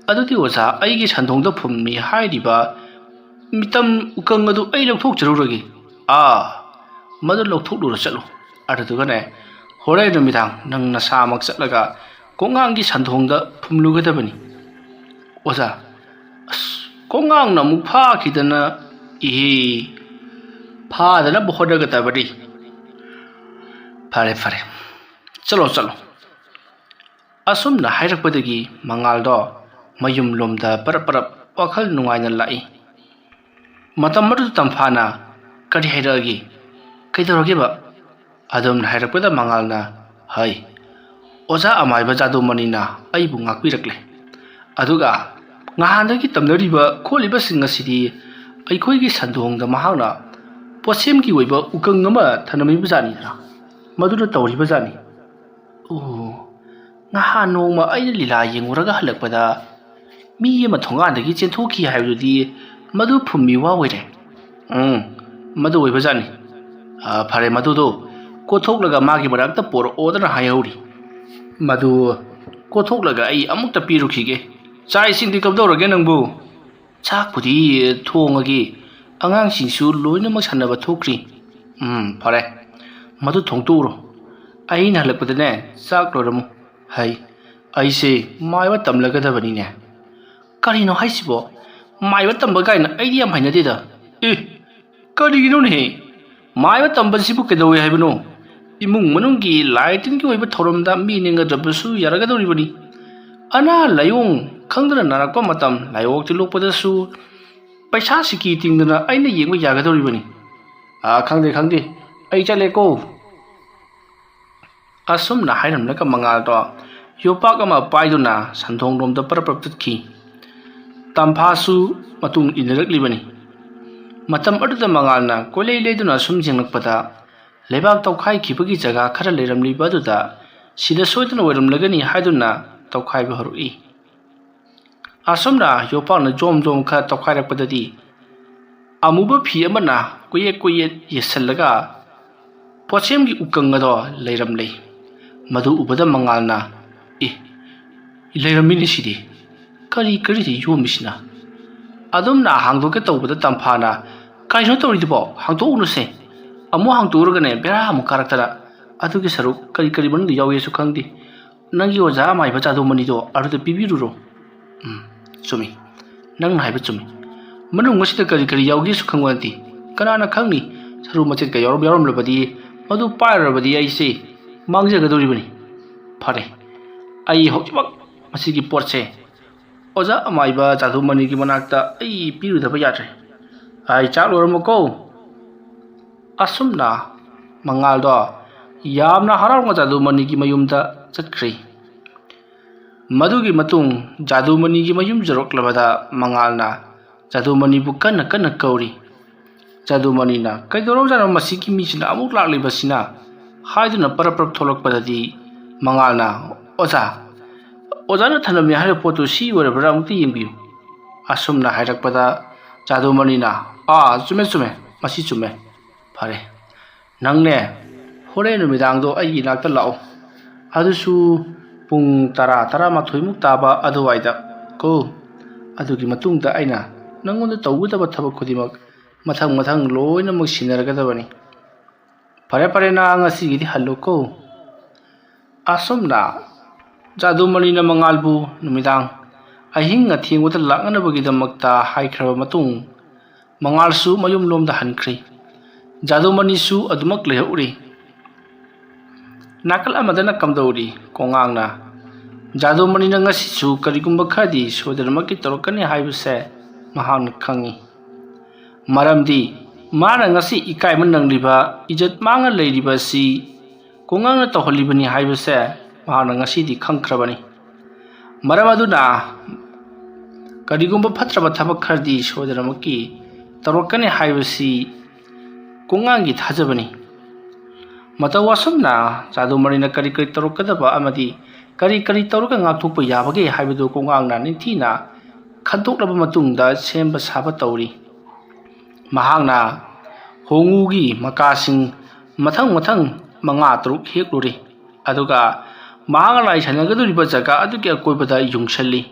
ꯑꯗꯨꯗꯤ ꯑꯣꯖꯥ, ꯑꯩꯒꯤ ꯁꯟꯗꯣꯡꯗ ꯐꯨꯝꯃꯤ ꯍꯥꯏꯔꯤꯕ ꯃꯤꯇꯝ ꯎꯀꯪ ꯑꯗꯨ ꯑꯩ ꯂꯧꯊꯣꯛꯆꯔꯨꯔꯒꯦ"꯫ "ꯑꯥ, ꯃꯗꯨ ꯂꯧꯊꯣꯛꯂꯨꯔ ꯆꯠꯂꯨ꯫ ꯑꯗꯨꯗꯨꯒꯅꯦ, ꯍꯣꯔꯦꯟ ꯅꯨꯃꯤꯗꯥꯡ ꯅꯪ ꯅꯁꯥꯃꯛ ꯆꯠꯂꯒ ꯀꯣꯡꯉꯥꯡꯒꯤ ꯁꯟꯗꯣꯡꯗ ꯐꯨꯝꯂꯨꯒꯗꯕꯅꯤ"꯫ "ꯑꯣꯖꯥ, ꯑꯁ, ꯀꯣꯡꯉꯥꯡꯅ ꯑꯃꯨꯛ ꯐꯥꯈꯤꯗꯅ"꯫ "ꯏꯍꯦ, ꯐꯥꯗꯅꯕ ꯍꯣꯠꯅꯒꯗꯕꯅꯤ"꯫ "ꯐꯔꯦ, ꯐꯔꯦ, ꯆꯠꯂꯣ, ꯆꯠꯂꯣ"꯫ ꯑꯁꯨꯝꯅ ꯍꯥꯏꯔꯛꯄꯗꯒꯤ ꯃꯉꯥꯜꯗꯣ ꯃꯌꯨꯝ ꯂꯣꯝꯗ ꯄꯔꯞ ꯄꯔꯞ ꯋꯥꯈꯜ ꯅꯨꯡꯉꯥꯏꯅ ꯂꯥꯛꯏ꯫ ꯃꯇꯝ ꯑꯗꯨꯗ ꯇꯝꯐꯥꯅ, "ꯀꯔꯤ ꯍꯥꯏꯔꯛꯑꯒꯦ? ꯀꯩꯗꯧꯔꯒꯦꯕ?" ꯑꯗꯨꯝꯅ ꯍꯥꯏꯔꯛꯄꯗ ꯃꯉꯥꯜꯅ, "ꯍꯩ, ꯑꯣꯖꯥ ꯑꯃꯥꯏꯕ ꯖꯥꯗꯨꯃꯅꯤꯅ ꯑꯩꯕꯨ ꯉꯥꯛꯄꯤꯔꯛꯂꯦ꯫ ꯑꯗꯨꯒ ꯉꯍꯥꯟꯗꯒꯤ ꯇꯝꯅꯔꯤꯕ ꯈꯣꯠꯂꯤꯕꯁꯤꯡ ꯑꯁꯤꯗꯤ ꯑꯩꯈꯣꯏꯒꯤ ꯁꯟꯗꯣꯡꯗ ꯃꯍꯥꯛꯅ ꯄꯣꯠꯁꯦꯝꯒꯤ ꯑꯣꯏꯕ ꯎꯀꯪ ꯑꯃ ꯊꯅꯝꯃꯤꯕ ꯖꯥꯠꯅꯤꯗꯅ, ꯃꯗꯨꯅ ꯇꯧꯔꯤꯕ ꯖꯥꯠꯅꯤ"꯫ "ꯑꯣ, ꯉꯍꯥꯟ ꯅꯣꯡꯃ ꯑꯩꯅ ꯂꯤꯂꯥ ꯌꯦꯡꯉꯨꯔꯒ ꯍꯜꯂꯛꯄꯗ ꯃꯤ ꯑꯃ ꯊꯣꯡꯒꯥꯟꯗꯒꯤ ꯆꯦꯟꯊꯣꯛꯈꯤ ꯍꯥꯏꯕꯗꯨꯗꯤ ꯃꯗꯨ ꯐꯨꯝꯃꯤ ꯋꯥ ꯑꯣꯏꯔꯦ"꯫ "ꯎꯝ, ꯃꯗꯨ ꯑꯣꯏꯕꯖꯥꯠꯅꯤ꯫ ꯑ, ꯐꯔꯦ, ꯃꯗꯨꯗꯣ ꯀꯣꯊꯣꯛꯂꯒ ꯃꯥꯒꯤ ꯃꯅꯥꯛꯇ ꯄꯣꯔꯛꯑꯣꯗꯅ ꯍꯥꯏꯍꯧꯔꯤ꯫ ꯃꯗꯨ ꯀꯣꯊꯣꯛꯂꯒ ꯑꯩ ꯑꯃꯨꯛꯇ ꯄꯤꯔꯨꯈꯤꯒꯦ꯫ ꯆꯥꯛ ꯏꯁꯤꯡꯗꯤ ꯀꯝꯗꯧꯔꯒꯦ ꯅꯪꯕꯨ?" "ꯆꯥꯛꯄꯨꯗꯤ ꯊꯣꯡꯉꯒꯦ, ꯑꯉꯥꯡꯁꯤꯡꯁꯨ ꯂꯣꯏꯅꯃꯛ ꯁꯥꯟꯅꯕ ꯊꯣꯛꯈ꯭ꯔꯤ"꯫ "ꯎꯝ, ꯐꯔꯦ, ꯃꯗꯨ ꯊꯣꯡꯇꯣꯛꯎꯔꯣ꯫ ꯑꯩꯅ ꯍꯜꯂꯛꯄꯗꯅꯦ, ꯆꯥꯛ ꯂꯣꯏꯔꯝꯃꯨ"꯫ "ꯍꯩ, ꯑꯩꯁꯦ ꯃꯥꯏꯕ ꯇꯝꯂꯒꯗꯕꯅꯤꯅꯦ"꯫ "ꯀꯔꯤꯅꯣ ꯍꯥꯏꯁꯤꯕꯣ? ꯃꯥꯏꯕ ꯇꯝꯕ ꯀꯥꯏꯅ ꯑꯩꯗꯤ ꯌꯥꯝ ꯍꯩꯅꯗꯦꯗ"꯫ "ꯑꯦ, ꯀꯔꯤꯒꯤꯅꯣꯅꯦꯍꯦ? ꯃꯥꯏꯕ ꯇꯝꯕꯁꯤꯕꯨ ꯀꯩꯗꯧꯋꯦ ꯍꯥꯏꯕꯅꯣ? ꯏꯃꯨꯡ ꯃꯅꯨꯡꯒꯤ ꯂꯥꯏ ꯇꯤꯟꯒꯤ ꯑꯣꯏꯕ ꯊꯧꯔꯝꯗ ꯃꯤ ꯅꯦꯡꯒꯗꯕꯁꯨ ꯌꯥꯔꯒꯗꯧꯔꯤꯕꯅꯤ"꯫ ꯑꯅꯥ ꯂꯥꯏꯌꯣꯡ ꯈꯪꯗꯅ ꯅꯥꯔꯛꯄ ꯃꯇꯝ ꯂꯥꯏꯑꯣꯛꯇꯤ ꯂꯣꯛꯄꯗꯁꯨ ꯄꯩꯁꯥ ꯁꯤꯀꯤ ꯇꯤꯡꯗꯅ ꯑꯩꯅ ꯌꯦꯡꯕ ꯌꯥꯒꯗꯧꯔꯤꯕꯅꯤ꯫ ꯑꯥ, ꯈꯪꯗꯦ, ꯈꯪꯗꯦ, ꯑꯩ ꯆꯠꯂꯦꯀꯣ꯫ ꯑꯁꯨꯝꯅ ꯍꯥꯏꯔꯝꯂꯒ ꯃꯉꯥꯜꯗꯣ ꯌꯣꯄꯥꯛ ꯑꯃ ꯄꯥꯏꯗꯨꯅ ꯁꯟꯊꯣꯡꯂꯣꯝꯗ ꯄꯔꯞ ꯄꯔꯞ ꯆꯠꯈꯤ꯫ ꯇꯝꯐꯥꯁꯨ ꯃꯇꯨꯡ ꯏꯟꯅꯔꯛꯂꯤꯕꯅꯤ꯫ ꯃꯇꯝ ꯑꯗꯨꯗ ꯃꯉꯥꯜꯅ ꯀꯣꯏꯂꯩ ꯂꯩꯗꯨꯅ ꯁꯨꯝ ꯌꯦꯡꯂꯛꯄꯗ ꯂꯩꯕꯥꯛ ꯇꯧꯈꯥꯏꯈꯤꯕꯒꯤ ꯖꯒꯥ ꯈꯔ ꯂꯩꯔꯝꯂꯤꯕ ꯑꯗꯨꯗ ꯁꯤꯗ ꯁꯣꯏꯗꯅ ꯑꯣꯏꯔꯝꯂꯒꯅꯤ ꯍꯥꯏꯗꯨꯅ ꯇꯧꯈꯥꯏꯕ ꯍꯧꯔꯛꯏ꯫ ꯑꯁꯨꯝꯅ ꯌꯣꯄꯥꯛꯅ ꯖꯣꯝ ꯖꯣꯝ ꯈꯔ ꯇꯧꯈꯥꯏꯔꯛꯄꯗꯗꯤ ꯑꯃꯨꯕ ꯐꯤ ꯑꯃꯅ ꯀꯣꯏꯌꯦꯠ ꯀꯣꯏꯌꯦꯠ ꯌꯦꯠꯁꯜꯂꯒ ꯄꯣꯠꯁꯦꯝꯒꯤ ꯎꯀꯪ ꯑꯗꯣ ꯂꯩꯔꯝꯂꯦ꯫ ꯃꯗꯨ ꯎꯕꯗ ꯃꯉꯥꯜꯅ, "ꯑꯦ, ꯂꯩꯔꯝꯃꯤꯅꯦ ꯁꯤꯗꯤ꯫ ꯀꯔꯤ ꯀꯔꯤꯗꯤ ꯌꯣꯝꯃꯤꯁꯤꯅ?" ꯑꯗꯨꯝꯅ ꯍꯥꯡꯗꯣꯛꯀꯦ ꯇꯧꯕꯗ ꯇꯝꯐꯥꯅ, "ꯀꯔꯤꯅꯣ ꯇꯧꯔꯤꯗꯨꯕꯣ? ꯍꯥꯡꯗꯣꯛꯎꯅꯨꯁꯦ꯫ ꯑꯃꯨꯛ ꯍꯥꯡꯗꯣꯛꯎꯔꯒꯅꯦ ꯕꯦꯔꯥ ꯑꯃꯨꯛ ꯀꯥꯔꯛꯇꯅ꯫ ꯑꯗꯨꯒꯤ ꯁꯔꯨꯛ ꯀꯔꯤ ꯀꯔꯤ ꯃꯅꯨꯡꯗ ꯌꯥꯎꯒꯦꯁꯨ ꯈꯪꯗꯦ꯫ ꯅꯪꯒꯤ ꯑꯣꯖꯥ ꯑꯃꯥꯏꯕ ꯖꯥꯗꯨꯃꯅꯤꯗꯣ ꯑꯗꯨꯗ ꯄꯤꯕꯤꯔꯨꯔꯣ꯫" ꯎꯝ, ꯆꯨꯝꯃꯤ꯫ ꯅꯪꯅ ꯍꯥꯏꯕ ꯆꯨꯝꯃꯤ꯫ ꯃꯅꯨꯡ ꯑꯁꯤꯗ ꯀꯔꯤ ꯀꯔꯤ ꯌꯥꯎꯒꯦꯁꯨ ꯈꯪꯕ ꯅꯠꯇꯦ꯫ ꯀꯅꯥꯅ ꯈꯪꯅꯤ? ꯁꯔꯨ ꯃꯆꯦꯠꯀ ꯌꯥꯎꯔꯝ-, ꯌꯥꯎꯔꯝꯂꯕꯗꯤ, ꯃꯗꯨ ꯄꯥꯏꯔꯨꯔꯕꯗꯤ ꯑꯩꯁꯦ ꯃꯥꯡꯖꯒꯗꯧꯔꯤꯕꯅꯤ꯫ ꯐꯔꯦ, ꯑꯩ ꯍꯧꯖꯤꯛꯃꯛ ꯃꯁꯤꯒꯤ ꯄꯣꯠꯁꯦ ꯑꯣꯖꯥ ꯑꯃꯥꯏꯕ ꯖꯥꯗꯨꯃꯅꯤꯒꯤ ꯃꯅꯥꯛꯇ ꯑꯩ ꯄꯤꯔꯨꯗꯕ ꯌꯥꯗ꯭ꯔꯦ꯫ ꯑꯩ ꯆꯥꯛ ꯂꯣꯏꯔꯝꯃꯣꯀꯣ꯫ ꯑꯁꯨꯝꯅ ꯃꯉꯥꯜꯗꯣ ꯌꯥꯝꯅ ꯍꯔꯥꯎꯅ ꯖꯥꯗꯨꯃꯅꯤꯒꯤ ꯃꯌꯨꯝꯗ ꯆꯠꯈ꯭ꯔꯦ꯫ ꯃꯗꯨꯒꯤ ꯃꯇꯨꯡ ꯖꯥꯗꯨꯃꯅꯤꯒꯤ ꯃꯌꯨꯝ ꯌꯧꯔꯛꯂꯕꯗ ꯃꯉꯥꯜꯅ ꯖꯥꯗꯨꯃꯅꯤꯕꯨ ꯀꯟꯅ ꯀꯟꯅ ꯀꯧꯔꯤ꯫ ꯖꯥꯗꯨꯃꯅꯤꯅ, "ꯀꯩꯗꯧꯔꯕꯖꯥꯠꯅꯣ ꯃꯁꯤꯒꯤ ꯃꯤꯁꯤꯅ ꯑꯃꯨꯛ ꯂꯥꯛꯂꯤꯕꯁꯤꯅ?" ꯍꯥꯏꯗꯨꯅ ꯄꯔꯞ ꯄꯔꯞ ꯊꯣꯛꯂꯛꯄꯗꯗꯤ ꯃꯉꯥꯜꯅ, "ꯑꯣꯖꯥ, ꯑꯣꯖꯥꯅ ꯊꯅꯝꯃꯤ ꯍꯥꯏꯔꯤꯕ ꯄꯣꯠꯇꯨ ꯁꯤ ꯑꯣꯏꯔꯕ꯭ꯔꯥ? ꯑꯃꯨꯛꯇ ꯌꯦꯡꯕꯤꯌꯨ꯫" ꯑꯁꯨꯝꯅ ꯍꯥꯏꯔꯛꯄꯗ ꯖꯥꯗꯨꯃꯅꯤꯅ, "ꯑꯥ, ꯆꯨꯝꯃꯦ, ꯆꯨꯝꯃꯦ, ꯃꯁꯤ ꯆꯨꯝꯃꯦ꯫ ꯐꯔꯦ, ꯅꯪꯅꯦ, ꯍꯣꯔꯦꯟ ꯅꯨꯃꯤꯗꯥꯡꯗꯣ ꯑꯩꯒꯤ ꯏꯅꯥꯛꯇ ꯂꯥꯛꯑꯣ꯫ ꯑꯗꯨꯁꯨ ꯄꯨꯡ ꯇꯔꯥ, ꯇꯔꯥꯃꯥꯊꯣꯏꯃꯨꯛ ꯇꯥꯕ ꯑꯗꯨꯋꯥꯏꯗ ꯀꯣ꯫ ꯑꯗꯨꯒꯤ ꯃꯇꯨꯡꯗ ꯑꯩꯅ ꯅꯪꯉꯣꯟꯗ ꯇꯧꯒꯗꯕ ꯊꯕꯛ ꯈꯨꯗꯤꯡꯃꯛ ꯃꯊꯪ ꯃꯊꯪ ꯂꯣꯏꯅꯃꯛ ꯁꯤꯟꯅꯔꯒꯗꯕꯅꯤ꯫ ꯐꯔꯦ, ꯐꯔꯦ, ꯅꯪ ꯉꯁꯤꯒꯤꯗꯤ ꯍꯜꯂꯣꯀꯣ꯫" ꯑꯁꯨꯝꯅ ꯖꯥꯗꯨꯃꯅꯤꯅ ꯃꯉꯥꯜꯕꯨ ꯅꯨꯃꯤꯗꯥꯡ ꯑꯍꯤꯡ ꯑꯊꯦꯡꯕꯗ ꯂꯥꯛꯅꯅꯕꯒꯤꯗꯃꯛꯇ ꯍꯥꯏꯈ꯭ꯔꯕ ꯃꯇꯨꯡ, ꯃꯉꯥꯜꯁꯨ ꯃꯌꯨꯝꯂꯣꯝꯗ ꯍꯟꯈ꯭ꯔꯦ꯫ ꯖꯥꯗꯨꯃꯅꯤꯁꯨ ꯑꯗꯨꯃꯛ ꯂꯩꯍꯧꯔꯤ꯫ ꯅꯥꯀꯜ ꯑꯃꯗꯅ ꯀꯝꯗꯧꯔꯤ? ꯀꯣꯉꯥꯡꯅ ꯖꯥꯗꯨꯃꯅꯤꯅ ꯉꯁꯤꯁꯨ ꯀꯔꯤꯒꯨꯝꯕ ꯈꯔꯗꯤ ꯁꯣꯏꯗꯅꯃꯛꯀꯤ ꯇꯧꯔꯛꯀꯅꯤ ꯍꯥꯏꯕꯁꯦ ꯃꯍꯥꯛꯅ ꯈꯪꯏ꯫ ꯃꯔꯝꯗꯤ ꯃꯥꯅ ꯉꯁꯤ ꯏꯀꯥꯏꯕ ꯅꯪꯂꯤꯕ, ꯏꯖꯠ ꯃꯥꯡꯅ ꯂꯩꯔꯤꯕ ꯑꯁꯤ ꯀꯣꯉꯥꯡꯅ ꯇꯧꯍꯜꯂꯤꯕꯅꯤ ꯍꯥꯏꯕꯁꯦ ꯃꯍꯥꯛꯅ ꯉꯁꯤꯗꯤ ꯈꯪꯈ꯭ꯔꯕꯅꯤ꯫ ꯃꯔꯝ ꯑꯗꯨꯅ ꯀꯔꯤꯒꯨꯝꯕ ꯐꯠꯇ꯭ꯔꯕ ꯊꯕꯛ ꯈꯔꯗꯤ ꯁꯣꯏꯗꯅꯃꯛꯀꯤ ꯇꯧꯔꯛꯀꯅꯤ ꯍꯥꯏꯕꯁꯤ ꯀꯣꯉꯥꯡꯒꯤ ꯊꯥꯖꯕꯅꯤ꯫ ꯃꯇꯧ ꯑꯁꯨꯝꯅ ꯖꯥꯗꯨꯃꯅꯤꯅ ꯀꯔꯤ ꯀꯔꯤ ꯇꯧꯔꯛꯀꯗꯕ ꯑꯃꯗꯤ ꯀꯔꯤ ꯀꯔꯤ ꯇꯧꯔꯒ ꯉꯥꯛꯊꯣꯛꯄ ꯌꯥꯕꯒꯦ ꯍꯥꯏꯕꯗꯨ ꯀꯣꯉꯥꯡꯅ ꯅꯤꯡꯊꯤꯅ ꯈꯟꯗꯣꯛꯂꯕ ꯃꯇꯨꯡꯗ ꯁꯦꯝꯕ ꯁꯥꯕ ꯇꯧꯔꯤ꯫ ꯃꯍꯥꯛꯅ ꯍꯣꯡꯉꯨꯒꯤ ꯃꯀꯥꯁꯤꯡ ꯃꯊꯪ ꯃꯊꯪ ꯃꯉꯥ ꯇꯔꯨꯛ ꯍꯦꯛꯂꯨꯔꯦ꯫ ꯑꯗꯨꯒ ꯃꯍꯥꯛꯅ ꯂꯥꯏ ꯁꯥꯟꯅꯒꯗꯧꯔꯤꯕ ꯖꯒꯥ ꯑꯗꯨꯒꯤ ꯑꯀꯣꯏꯕꯗ ꯌꯨꯡꯁꯜꯂꯤ꯫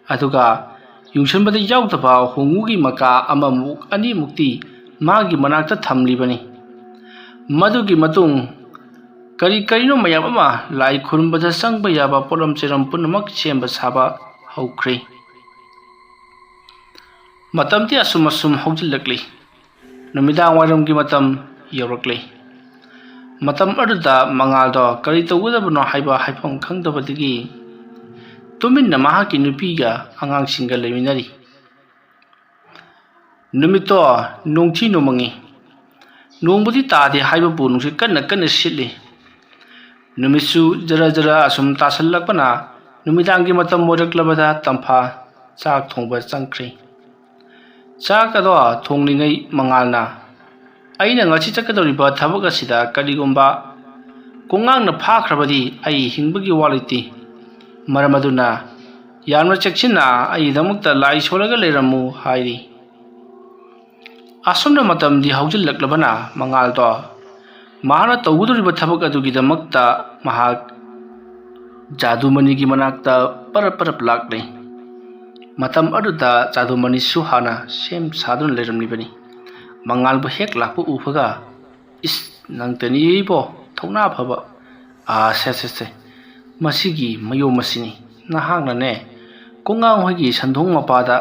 ꯑꯗꯨꯒ ꯌꯨꯡꯁꯟꯕꯗ ꯌꯥꯎꯗꯕ ꯍꯣꯡꯉꯨꯒꯤ ꯃꯀꯥ ꯑꯃꯃꯨꯛ ꯑꯅꯤꯃꯨꯛꯇꯤ ꯃꯥꯒꯤ ꯃꯅꯥꯛꯇ ꯊꯝꯂꯤꯕꯅꯤ꯫ ꯃꯗꯨꯒꯤ ꯃꯇꯨꯡ ꯀꯔꯤ ꯀꯔꯤꯅꯣ ꯃꯌꯥꯝ ꯑꯃ ꯂꯥꯏ ꯈꯨꯔꯨꯝꯕꯗ ꯆꯪꯕ ꯌꯥꯕ ꯄꯣꯠꯂꯝ ꯆꯩꯔꯝ ꯄꯨꯝꯅꯃꯛ ꯁꯦꯝꯕ ꯁꯥꯕ ꯍꯧꯈ꯭ꯔꯦ꯫ ꯃꯇꯝꯗꯤ ꯑꯁꯨꯝ ꯑꯁꯨꯝ ꯍꯧꯖꯤꯜꯂꯛꯂꯤ꯫ ꯅꯨꯃꯤꯗꯥꯡ ꯋꯥꯏꯔꯝꯒꯤ ꯃꯇꯝ ꯌꯧꯔꯛꯂꯤ꯫ ꯃꯇꯝ ꯑꯗꯨꯗ ꯃꯉꯥꯜꯗꯣ ꯀꯔꯤ ꯇꯧꯒꯗꯕꯅꯣ ꯍꯥꯏꯕ ꯍꯥꯏꯐꯝ ꯈꯪꯗꯕꯗꯒꯤ ꯇꯨꯃꯤꯟꯅ ꯃꯍꯥꯛꯀꯤ ꯅꯨꯄꯤꯒ ꯑꯉꯥꯡꯁꯤꯡꯒ ꯂꯩꯃꯤꯟꯅꯔꯤ꯫ ꯅꯨꯃꯤꯠꯇꯣ ꯅꯣꯡꯊꯤ ꯅꯣꯡꯃꯪꯉꯤ꯫ ꯅꯣꯡꯕꯨꯗꯤ ꯇꯥꯗꯦ ꯍꯥꯏꯕꯕꯨ ꯅꯨꯡꯁꯤꯠ ꯀꯟꯅ ꯀꯟꯅ ꯁꯤꯠꯂꯤ꯫ ꯅꯨꯃꯤꯠꯁꯨ ꯖꯔ ꯖꯔ ꯑꯁꯨꯝ ꯇꯥꯁꯜꯂꯛꯄꯅ ꯅꯨꯃꯤꯗꯥꯡꯒꯤ ꯃꯇꯝ ꯑꯣꯏꯔꯛꯂꯕꯗ ꯇꯝꯐꯥ ꯆꯥꯛ ꯊꯣꯡꯕ ꯆꯪꯈ꯭ꯔꯦ꯫ ꯆꯥꯛ ꯑꯗꯣ ꯊꯣꯡꯂꯤꯉꯩ ꯃꯉꯥꯜꯅ, "ꯑꯩꯅ ꯉꯁꯤ ꯆꯠꯀꯗꯧꯔꯤꯕ ꯊꯕꯛ ꯑꯁꯤꯗ ꯀꯔꯤꯒꯨꯝꯕ ꯀꯣꯉꯥꯡꯅ ꯐꯥꯈ꯭ꯔꯕꯗꯤ ꯑꯩ ꯍꯤꯡꯕꯒꯤ ꯋꯥ ꯂꯩꯇꯦ꯫ ꯃꯔꯝ ꯑꯗꯨꯅ ꯌꯥꯝꯅ ꯆꯦꯛꯁꯤꯟꯅ ꯑꯩꯒꯤꯗꯃꯛꯇ ꯂꯥꯏ ꯁꯣꯜꯂꯒ ꯂꯩꯔꯝꯃꯨ" ꯍꯥꯏꯔꯤ꯫ ꯑꯁꯨꯝꯅ ꯃꯇꯝꯗꯤ ꯍꯧꯖꯤꯜꯂꯛꯂꯕꯅ ꯃꯉꯥꯜꯗꯣ ꯃꯍꯥꯛꯅ ꯇꯧꯒꯗꯧꯔꯤꯕ ꯊꯕꯛ ꯑꯗꯨꯒꯤꯗꯃꯛꯇ ꯃꯍꯥꯛ ꯖꯥꯗꯨꯃꯅꯤꯒꯤ ꯃꯅꯥꯛꯇ ꯄꯔꯞ ꯄꯔꯞ ꯂꯥꯛꯂꯦ꯫ ꯃꯇꯝ ꯑꯗꯨꯗ ꯖꯥꯗꯨꯃꯅꯤꯁꯨ ꯍꯥꯟꯅ ꯁꯦꯝ ꯁꯥꯗꯨꯅ ꯂꯩꯔꯝꯂꯤꯕꯅꯤ꯫ ꯃꯉꯥꯜꯕꯨ ꯍꯦꯛ ꯂꯥꯛꯄ ꯎꯕꯒ, "ꯏꯁ, ꯅꯪꯇꯅꯤ ꯏꯕꯣ, ꯊꯧꯅꯥ ꯐꯕ꯫ ꯑꯥ, ꯁꯦ, ꯁꯦ, ꯁꯦ, ꯃꯁꯤꯒꯤ ꯃꯌꯣꯝ ꯑꯁꯤꯅꯤ꯫ ꯅꯍꯥꯛꯅꯅꯦ, ꯀꯣꯉꯥꯡ ꯍꯣꯏꯒꯤ ꯁꯟꯗꯣꯡ ꯃꯄꯥꯗ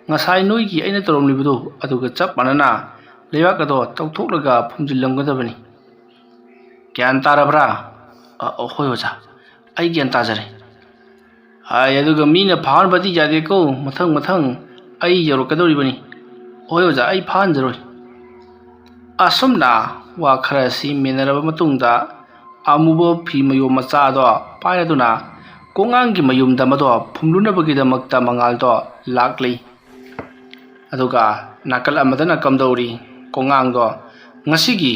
ꯉꯁꯥꯏ ꯅꯣꯏꯒꯤ ꯑꯩꯅ ꯇꯧꯔꯝꯂꯤꯕꯗꯨ ꯑꯗꯨꯒ ꯆꯞ ꯃꯥꯟꯅꯅ ꯂꯩꯕꯥꯛ ꯑꯗꯣ ꯇꯧꯊꯣꯛꯂꯒ ꯐꯨꯝꯖꯤꯜꯂꯝꯒꯗꯕꯅꯤ꯫ ꯒ꯭ꯌꯥꯟ ꯇꯥꯔꯕ꯭ꯔꯥ?" "ꯑ, ꯑ, ꯍꯣꯏ ꯑꯣꯖꯥ, ꯑꯩ ꯒ꯭ꯌꯥꯟ ꯇꯥꯖꯔꯦ"꯫ ꯍꯥꯏ, ꯑꯗꯨꯒ ꯃꯤꯅ ꯐꯥꯍꯟꯕꯗꯤ ꯌꯥꯗꯦꯀꯣ꯫ ꯃꯊꯪ ꯃꯊꯪ ꯑꯩ ꯌꯧꯔꯛꯀꯗꯧꯔꯤꯕꯅꯤ꯫ ꯍꯣꯏ ꯑꯣꯖꯥ, ꯑꯩ ꯐꯥꯍꯟꯖꯔꯣꯏ꯫ ꯑꯁꯨꯝꯅ ꯋꯥ ꯈꯔ ꯁꯤꯃꯤꯟꯅꯔꯕ ꯃꯇꯨꯡꯗ, ꯑꯃꯨꯕ ꯐꯤ ꯃꯌꯣꯝ ꯃꯆꯥꯗꯣ ꯄꯥꯏꯔꯗꯨꯅ ꯀꯣꯉꯥꯡꯒꯤ ꯃꯌꯨꯝꯗ ꯃꯗꯣ ꯐꯨꯝꯂꯨꯅꯕꯒꯤꯗꯃꯛꯇ ꯃꯉꯥꯜꯗꯣ ꯂꯥꯛꯂꯤ꯫ ꯑꯗꯨꯒ ꯅꯥꯀꯜ ꯑꯃꯗꯅ ꯀꯝꯗꯧꯔꯤ? ꯀꯣꯉꯥꯡꯗꯣ ꯉꯁꯤꯒꯤ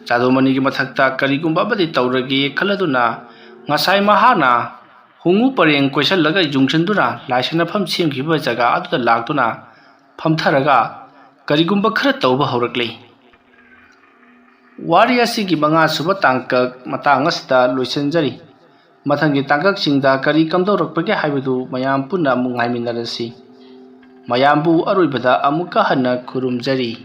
ꯖꯥꯗꯨꯃꯅꯤꯒꯤ ꯃꯊꯛꯇ ꯀꯔꯤꯒꯨꯝꯕ ꯑꯃꯗꯤ ꯇꯧꯔꯒꯦ ꯈꯜꯂꯗꯨꯅ, ꯉꯁꯥꯏ ꯃꯍꯥꯛꯅ ꯍꯣꯡꯉꯨ ꯄꯔꯦꯡ ꯀꯣꯏꯁꯤꯜꯂꯒ ꯌꯨꯡꯁꯤꯟꯗꯨꯅ ꯂꯥꯏꯁꯪꯅꯐꯝ ꯁꯦꯝꯈꯤꯕ ꯖꯒꯥ ꯑꯗꯨꯗ ꯂꯥꯛꯇꯨꯅ ꯐꯝꯊꯔꯒ ꯀꯔꯤꯒꯨꯝꯕ ꯈꯔ ꯇꯧꯕ ꯍꯧꯔꯛꯂꯤ꯫ ꯋꯥꯔꯤ ꯑꯁꯤꯒꯤ ꯃꯉꯥꯁꯨꯕ ꯇꯥꯡꯀꯛ ꯃꯇꯥꯡ ꯑꯁꯤꯗ ꯂꯣꯏꯁꯤꯟꯖꯔꯤ꯫ ꯃꯊꯪꯒꯤ ꯇꯥꯡꯀꯛꯁꯤꯡꯗ ꯀꯔꯤ ꯀꯝꯗꯧꯔꯛꯄꯒꯦ ꯍꯥꯏꯕꯗꯨ ꯃꯌꯥꯝ ꯄꯨꯟꯅ ꯑꯃꯨꯛ ꯉꯥꯏꯃꯤꯟꯅꯔꯁꯤ꯫ ꯃꯌꯥꯝꯕꯨ ꯑꯔꯣꯏꯕꯗ ꯑꯃꯨꯛꯀ ꯍꯟꯅ ꯈꯨꯔꯨꯝꯖꯔꯤ꯫